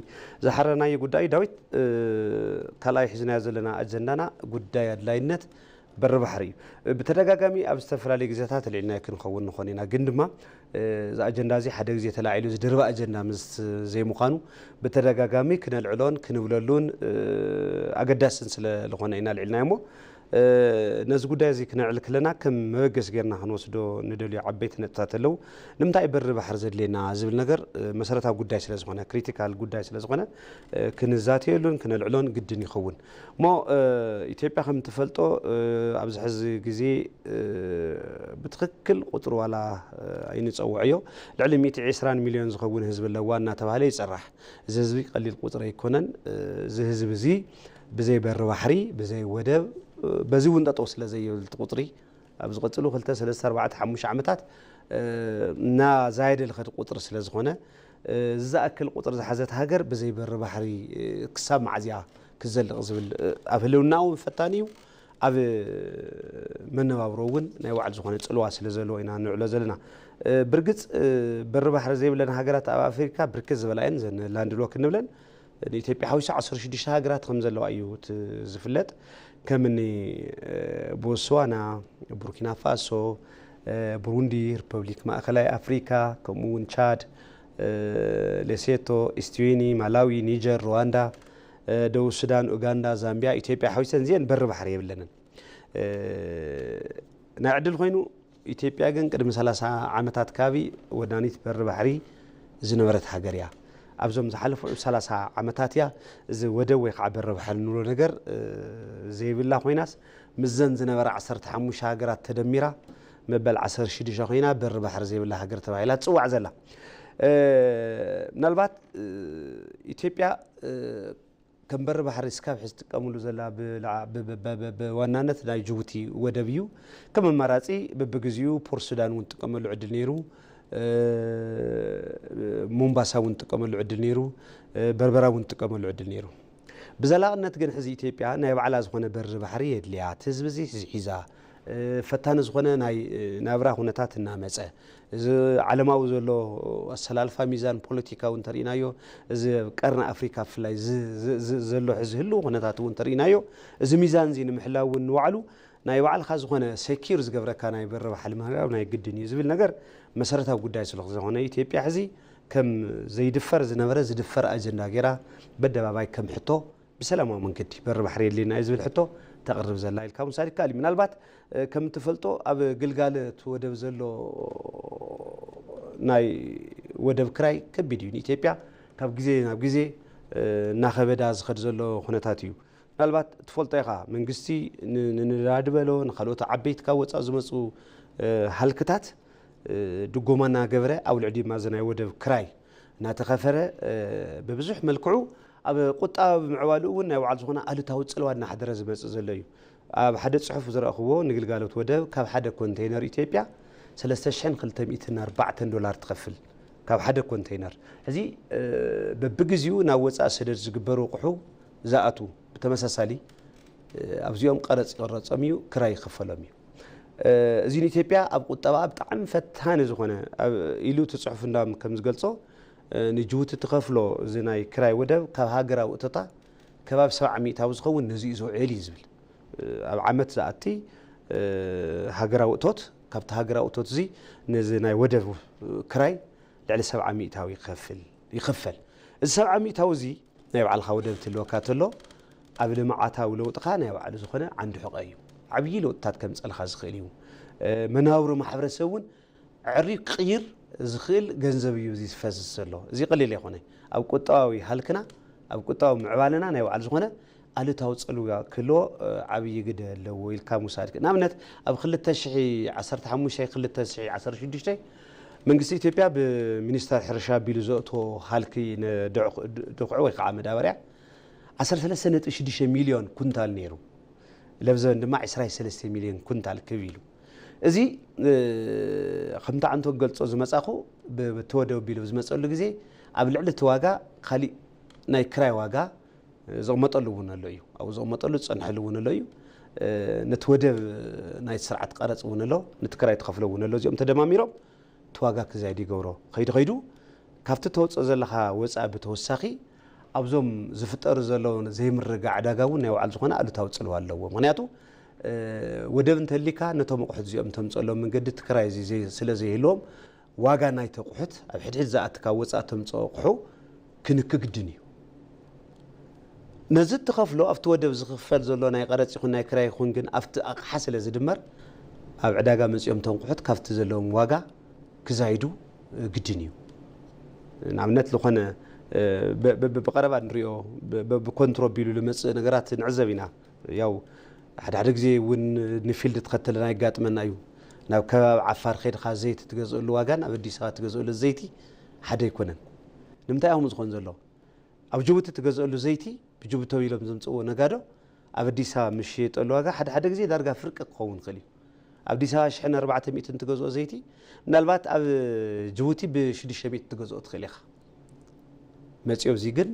ዝሓረናዮ ጉዳይ። ዳዊት፣ እ፣ ካልኣይ ሒዝናዮ ዘለና ኣጀንዳና ጉዳይ ኣድላይነት በሪ ባሕሪ እዩ። ብተደጋጋሚ ኣብ ዝተፈላለዩ ግዜታት ኣልዒልናዮ ክንኸውን ንኾን ኢና። ግን ድማ፣ እ፣ እዚ ኣጀንዳ እዚ ሓደ ግዜ ተላዒሉ ዝድርበ ኣጀንዳ ምስ ዘይምዃኑ፣ ብተደጋጋሚ ክነልዕሎን ክንብለሉን፣ እ፣ ኣገዳስን ስለ ዝኾነ ኢና ኣልዒልናዮ እሞ፣ እ፣ ነዚ ጉዳይ እዚ ክነልዕል ከለና ከም መበገሲ ጌርና ክንወስዶ ንደልዮ ዓበይቲ ነጥብታት ኣለዉ። ንምንታይ በሪ ባሕሪ ዘድልየና ዝብል ነገር፣ እ፣ መሰረታዊ ጉዳይ ስለ ዝኾነ፣ ክሪቲካል ጉዳይ ስለ ዝኾነ፣ እ፣ ክንዛተየሉን ክነልዕሎን ግድን ይኸውን። እሞ፣ እ፣ ኢትዮጵያ ከም ትፈልጦ፣ እ፣ ኣብዚ ሕዚ ግዜ፣ እ፣ ብትኽክል ቁጽሪ ዋላ፣ እ፣ ኣይንጸውዖዮ፣ ልዕሊ ሚእቲ ዕስራን ሚልዮን ዝኸውን ህዝቢ ኣለዋ እናተባህለ ይጽራሕ። እዚ ህዝቢ ቀሊል ቁጽሪ ኣይኮነን። እ፣ እዚ ህዝቢ እዚ ብዘይ በሪ ባሕሪ፣ ብዘይ ወደብ፣ እ፣ በዚ እውን ጠጠው ስለ ዘይብል እቲ ቁጽሪ፣ ኣብ ዝቐጽሉ ክልተ፣ ሰለስተ፣ ኣርባዕተ፣ ሓሙሽተ ዓመታት፣ እ፣ እናዛየደ ዝኸድ ቁጽሪ ስለ ዝኾነ፣ እ፣ እዚ ዝኣክል ቁጽሪ ዝሓዘት ሃገር ብዘይ በሪ ባሕሪ፣ እ፣ ክሳብ መዓዝ እያ ክትዘልቕ ዝብል፣ እ፣ ኣብ ህልውና እውን ፈታኒ እዩ። ኣብ መነባብሮ እውን ናይ ባዕሉ ዝኾነ ጽልዋ ስለ ዘለዎ ኢና ንውዕሎ ዘለና። እ፣ ብርግጽ፣ እ፣ በሪ ባሕሪ ዘይብለን ሃገራት ኣብ ኣፍሪካ ብርክት ዝበላ እየን፣ ዘን ላንድ ሎክ እንብለን። ንኢትዮጵያ ሓዊሱ ዓሰርተ ሽዱሽተ ሃገራት ከም ዘለዋ እዩ እቲ ዝፍለጥ። ከም እኒ፣ እ፣ ቦትስዋና፣ ቡርኪና ፋሶ፣ እ፣ ብሩንዲ፣ ሪፐብሊክ ማእከላይ ኣፍሪካ፣ ከምኡ እውን ቻድ፣ እ፣ ሌሴቶ፣ ኢስቲዊኒ፣ ማላዊ፣ ኒጀር፣ ሩዋንዳ፣ እ፣ ደቡብ ሱዳን፣ ኡጋንዳ፣ ዛምቢያ፣ ኢትዮጵያ ሓዊሰን እዚአን በሪ ባሕሪ የብለንን። እ፣ ናይ ዕድል ኮይኑ ኢትዮጵያ ግን ቅድሚ ሰላሳ ዓመታት ከባቢ ወናኒት በሪ ባሕሪ ዝነበረት ሃገር እያ። ኣብዞም ዝሓለፉ ሰላሳ ዓመታት እያ እዚ ወደብ ወይ ከዓ በሪ ባሕሪ እንብሎ ነገር፣ እ፣ ዘይብላ ኮይናስ፣ ምስዘን ዝነበራ ዓሰርተ ሓሙሽተ ሃገራት ተደሚራ መበል ዓሰርተ ሽዱሽተ ኮይና በሪ ባሕሪ ዘይብላ ሃገር ተባሂላ ትጽዋዕ ዘላ። እ፣ ምናልባት፣ እ፣ ኢትዮጵያ፣ እ፣ ከም በሪ ባሕሪ እስካብ ሕዚ ትጥቀምሉ ዘላ ብላ-፣ ብ-፣ ብ-፣ ብ-፣ ብ-፣ ብዋናነት ናይ ጅቡቲ ወደብ እዩ። ከም ኣማራጺ በብግዜኡ ፖርት ሱዳን እውን ትጥቀመሉ ዕድል ነይሩ፣ እ፣ ሞምባሳ እውን ትጥቀመሉ ዕድል ነይሩ፣ እ፣ በርበራ እውን ትጥቀመሉ ዕድል ነይሩ። ብዘላቕነት ግን ሕዚ ኢትዮጵያ ናይ ባዕላ ዝኾነ በሪ ባሕሪ የድልያ። እቲ ህዝቢ እዚ ሕዚ ሒዛ፣ እ፣ ፈታኒ ዝኾነ ናይ፣ እ፣ ናብራ ኩነታት እናመጸ፣ እዚ ዓለማዊ ዘሎ ኣሰላልፋ ሚዛን ፖለቲካ እውን ተርኢናዮ፣ እዚ ኣብ ቀርኒ ኣፍሪካ ብፍላይ ዝ-፣ ዝ-፣ ዝ-፣ ዘሎ ሕዚ ህልው ኩነታት እውን ተርኢናዮ። እዚ ሚዛን እዚ ንምሕላው እውን ንባዕሉ ናይ ባዕልኻ ዝኾነ ሴኪር ዝገብረካ ናይ በሪ ባሕሪ ምህላው ናይ ግድን እዩ ዝብል ነገር መሰረታዊ ጉዳይ ስለ ዝኾነ፣ ኢትዮጵያ ሕዚ ከም ዘይድፈር ዝነበረ ዝድፈር ኣጀንዳ ገይራ በደባባይ ከም ሕቶ ብሰላማዊ መንገዲ በሪ ባሕሪ የድልየና እዩ ዝብል ሕቶ ተቕርብ ዘላ ኢልካ ምውሳድ ይከኣል እዩ። ምናልባት፣ እ፣ ከም እትፈልጦ ኣብ ግልጋሎት ወደብ ዘሎ ናይ ወደብ ክራይ ከቢድ እዩ። ንኢትዮጵያ ካብ ግዜ ናብ ግዜ፣ እ፣ እናኸበዳ ዝኸድ ዘሎ ኩነታት እዩ። ምናልባት ትፈልጦ ኢኻ፣ መንግስቲ ን-፣ ንነዳዲ በሎ፣ ንኻልኦት ዓበይቲ ካብ ወፃእ ዝመፁ፣ እ፣ ሃልክታት፣ እ፣ ድጎማ እናገበረ፣ ኣብ ልዕሊ ድማ እዚ ናይ ወደብ ክራይ እናተኸፈረ፣ እ፣ ብብዙሕ መልክዑ ኣብ ቁጠባ ብምዕባሉ እውን ናይ ባዕሉ ዝኾነ ኣሉታዊ ፅልዋ እናሕደረ ዝመፅእ ዘሎ እዩ። ኣብ ሓደ ፅሑፍ ዝረእኽዎ፣ ንግልጋሎት ወደብ ካብ ሓደ ኮንቴይነር ኢትዮጵያ ሰለስተ ሽሕን ክልተ ሚእትን ኣርባዕተን ዶላር ትኸፍል፣ ካብ ሓደ ኮንቴይነር። ሕዚ፣ እ፣ በብግዜኡ ናብ ወፃኢ ሰደድ ዝግበሩ ኣቑሑ ዝኣቱ ብተመሳሳሊ፣ እ፣ ኣብዚኦም ቀረፅ ይቕረፆም እዩ፣ ክራይ ይኽፈሎም እዩ። እ፣ እዚ ንኢትዮጵያ ኣብ ቁጠባኣ ብጣዕሚ ፈታኒ ዝኾነ፣ ኣብ፣ ኢሉ እቲ ፅሑፍ እንዳም ከም ዝገልፆ፣ እ፣ ንጅቡቲ ትኸፍሎ እዚ ናይ ክራይ ወደብ ካብ ሃገራዊ እቶታ ከባቢ ሰብዓ ሚእታዊ ዝኸውን ነዚ እዩ ዝውዕል እዩ ዝብል። እ፣ ኣብ ዓመት ዝኣቲ፣ እ፣ ሃገራዊ እቶት፣ ካብቲ ሃገራዊ እቶት እዚ ነዚ ናይ ወደብ ክራይ ልዕሊ ሰብዓ ሚእታዊ ይኸፍል፣ ይኸፈል። እዚ ሰብዓ ሚእታዊ እዚ ናይ ባዕልኻ ወደብ ትልወካ ተሎ፣ ኣብ ልምዓታዊ ለውጥኻ ናይ ባዕሉ ዝኾነ ዓንዲ ሕቐ እዩ። ዓብዪ ለውጥታት ከምፀልካ ዝኽእል እዩ። እ፣ መናብሮ ማሕበረሰብ እውን ኣዕርዩ ክቕይር ዝኽእል ገንዘብ እዩ እዚ ዝፈስስ ዘሎ። እዚ ቀሊል ኣይኮነ። ኣብ ቁጠባዊ ሃልክና፣ ኣብ ቁጠባዊ ምዕባለና ናይ ባዕሉ ዝኾነ ኣሉታዊ ጽልዋ ክህልዎ፣ እ፣ ዓብዪ ግደ ኣለዎ ኢልካ ምውሳድ ይከኣል። ንኣብነት፣ ኣብ ክልተ ሽሕ ዓሰርተ ሓሙሽተ፣ ክልተ ሽሕ ዓሰርተ ሽዱሽተ መንግስቲ ኢትዮጵያ ብሚኒስተር ሕርሻ ኣቢሉ ዘእቶ ሃልኪ ን-፣ ድዑ-፣ ድኹዒ ወይ ከዓ መዳበርያ ዓሰርተ ሰለስተ ነጥቢ ሽዱሽተ ሚልዮን ኩንታል ነይሩ። ለብዘበን ድማ ዕስራ ሰለስተ ሚልዮን ኩንታል ክብ ኢሉ። እዚ፣ እ፣ ከምቲ ኣንቶ ክገልጾ ዝመጻኹ፣ ብ-፣ ብተወደው ቢሉ ዝመጸሉ ግዜ ኣብ ልዕሊ እቲ ዋጋ ካሊእ ናይ ክራይ ዋጋ፣ እ፣ ዘቕመጠሉ እውን ኣሎ እዩ። ኣብኡ ዘቕመጠሉ ዝጸንሐሉ እውን ኣሎ እዩ። እ፣ ነቲ ወደብ ናይ ስርዓት ቀረጽ እውን ኣሎ፣ ነቲ ክራይ ትኸፍሎ እውን ኣሎ። እዚኦም ተደማሚሮም እቲ ዋጋ ክዛይድ ይገብሮ። ከይዱ ከይዱ ካብቲ ተውፅኦ ዘለኻ ወፃኢ ብተወሳኺ ኣብዞም ዝፍጠሩ ዘለዉ ዘይምርግጋዕ ዕዳጋ እውን ናይ ባዕሉ ዝኾነ ኣሉታዊ ፅልዋ ኣለዎ። ምኽንያቱ ወደብ እንተሊካ ነቶም ኣቑሑት እዚኦም ተምፀሎም መንገዲ እቲ ክራይ እዚ ዘይ- ስለ ዘይህልዎም ዋጋ ናይቲ ኣቑሑት ኣብ ሕድሕድ ዝኣትካ ወፃእ ተምፅኦ ኣቑሑ ክንክ ግድን እዩ። ነዚ እትኸፍሎ ኣብቲ ወደብ ዝኽፈል ዘሎ ናይ ቀረፅ ይኹን ናይ ክራይ ይኹን ግን ኣብቲ ኣቕሓ ስለ ዝድመር ኣብ ዕዳጋ መፂኦም ተንቁሑት ካብቲ ዘለዎም ዋጋ ክዛይዱ ግድን እዩ። ንኣብነት ዝኾነ ብቀረባ ንሪኦ ብኮንትሮ ቢሉ ልመፅእ ነገራት ንዕዘብ ኢና። ያው ሓደ ሓደ ግዜ እውን ንፊልድ ትኸተለና ይጋጥመና እዩ። ናብ ከባቢ ዓፋር ከድካ ዘይቲ ትገዝእሉ ዋጋን ኣብ ኣዲስ ኣበባ ትገዝእሉ ዘይቲ ሓደ ኣይኮነን። ንምንታይ ኣኹም ዝኾን ዘሎ ኣብ ጅቡቲ ትገዝእሉ ዘይቲ ብጅቡቲ ተቢሎም ዘምፅእዎ ነጋዶ ኣብ ኣዲስ ኣበባ ምሽየጠሉ ዋጋ ሓደ ሓደ ግዜ ዳርጋ ፍርቂ ክኸውን ይኽእል እዩ። ኣብ ኣዲስ ኣበባ ሽሕን ኣርባዕተ ሚእትን ትገዝኦ ዘይቲ ምናልባት ኣብ ጅቡቲ ብሽዱሽተ ሚእቲ ትገዝኦ ትኽእል ኢኻ። መፅዮ እዚ ግን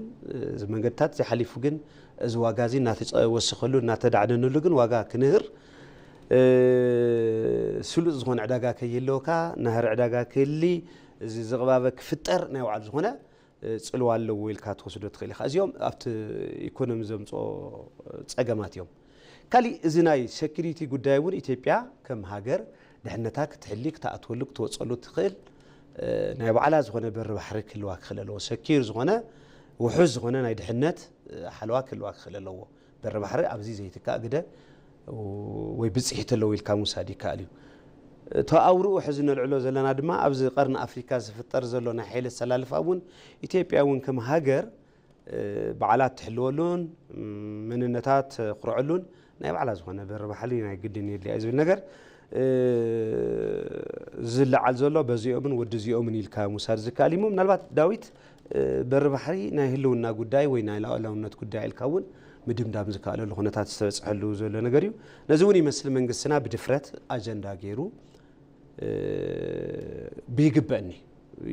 እዚ መንገድታት እዚ ሓሊፉ ግን እዚ ዋጋ እዚ እናተወሰኸሉ እናተዳዕደነሉ ግን ዋጋ ክንህር ስሉጥ ዝኾነ ዕዳጋ ከይህለወካ ናህሪ ዕዳጋ ክህሊ እዚ ዝቕባበ ክፍጠር ናይ ባዕሉ ዝኾነ ፅልዋ ኣለዎ ኢልካ ትወስዶ ትኽእል ኢኻ። እዚኦም ኣብቲ ኢኮኖሚ ዘምፅኦ ፀገማት እዮም። ካሊእ እዚ ናይ ሴኩሪቲ ጉዳይ እውን ኢትዮጵያ ከም ሃገር ድሕነታ ክትሕሊ ክትኣትወሉ ክትወፀሉ ትኽእል ናይ ባዕላ ዝኾነ በሪ ባሕሪ ክህልዋ ክኽእል ኣለዎ። ሰኪር ዝኾነ ውሑስ ዝኾነ ናይ ድሕነት ሓለዋ ክህልዋ ክኽእል ኣለዎ። በሪ ባሕሪ ኣብዚ ዘይትካእ ግደ ወይ ብፅሒት ኣለዎ ኢልካ ምውሳድ ይከኣል እዩ። እቲ ኣብርኡ ሕዚ ነልዕሎ ዘለና ድማ ኣብዚ ቀርኒ ኣፍሪካ ዝፍጠር ዘሎ ናይ ሓይሊ ኣሰላልፋ እውን ኢትዮጵያ እውን ከም ሃገር ባዕላት ትሕልወሉን መንነታት ኩርዐሉን ናይ ባዕላ ዝኾነ በሪ ባሕሪ ናይ ግድን የድልያ ዝብል ነገር ዝለዓል ዘሎ በዚኦምን ወዲ እዚኦምን ኢልካ ምውሳድ ዝከኣል እሞ ምናልባት ዳዊት በሪ ባሕሪ ናይ ህልውና ጉዳይ ወይ ናይ ሉዓላውነት ጉዳይ ኢልካ እውን ምድምዳም ዝከኣለሉ ኩነታት ዝተበፅሐሉ ዘሎ ነገር እዩ። ነዚ እውን ይመስል መንግስትና ብድፍረት ኣጀንዳ ገይሩ ብይግበእኒ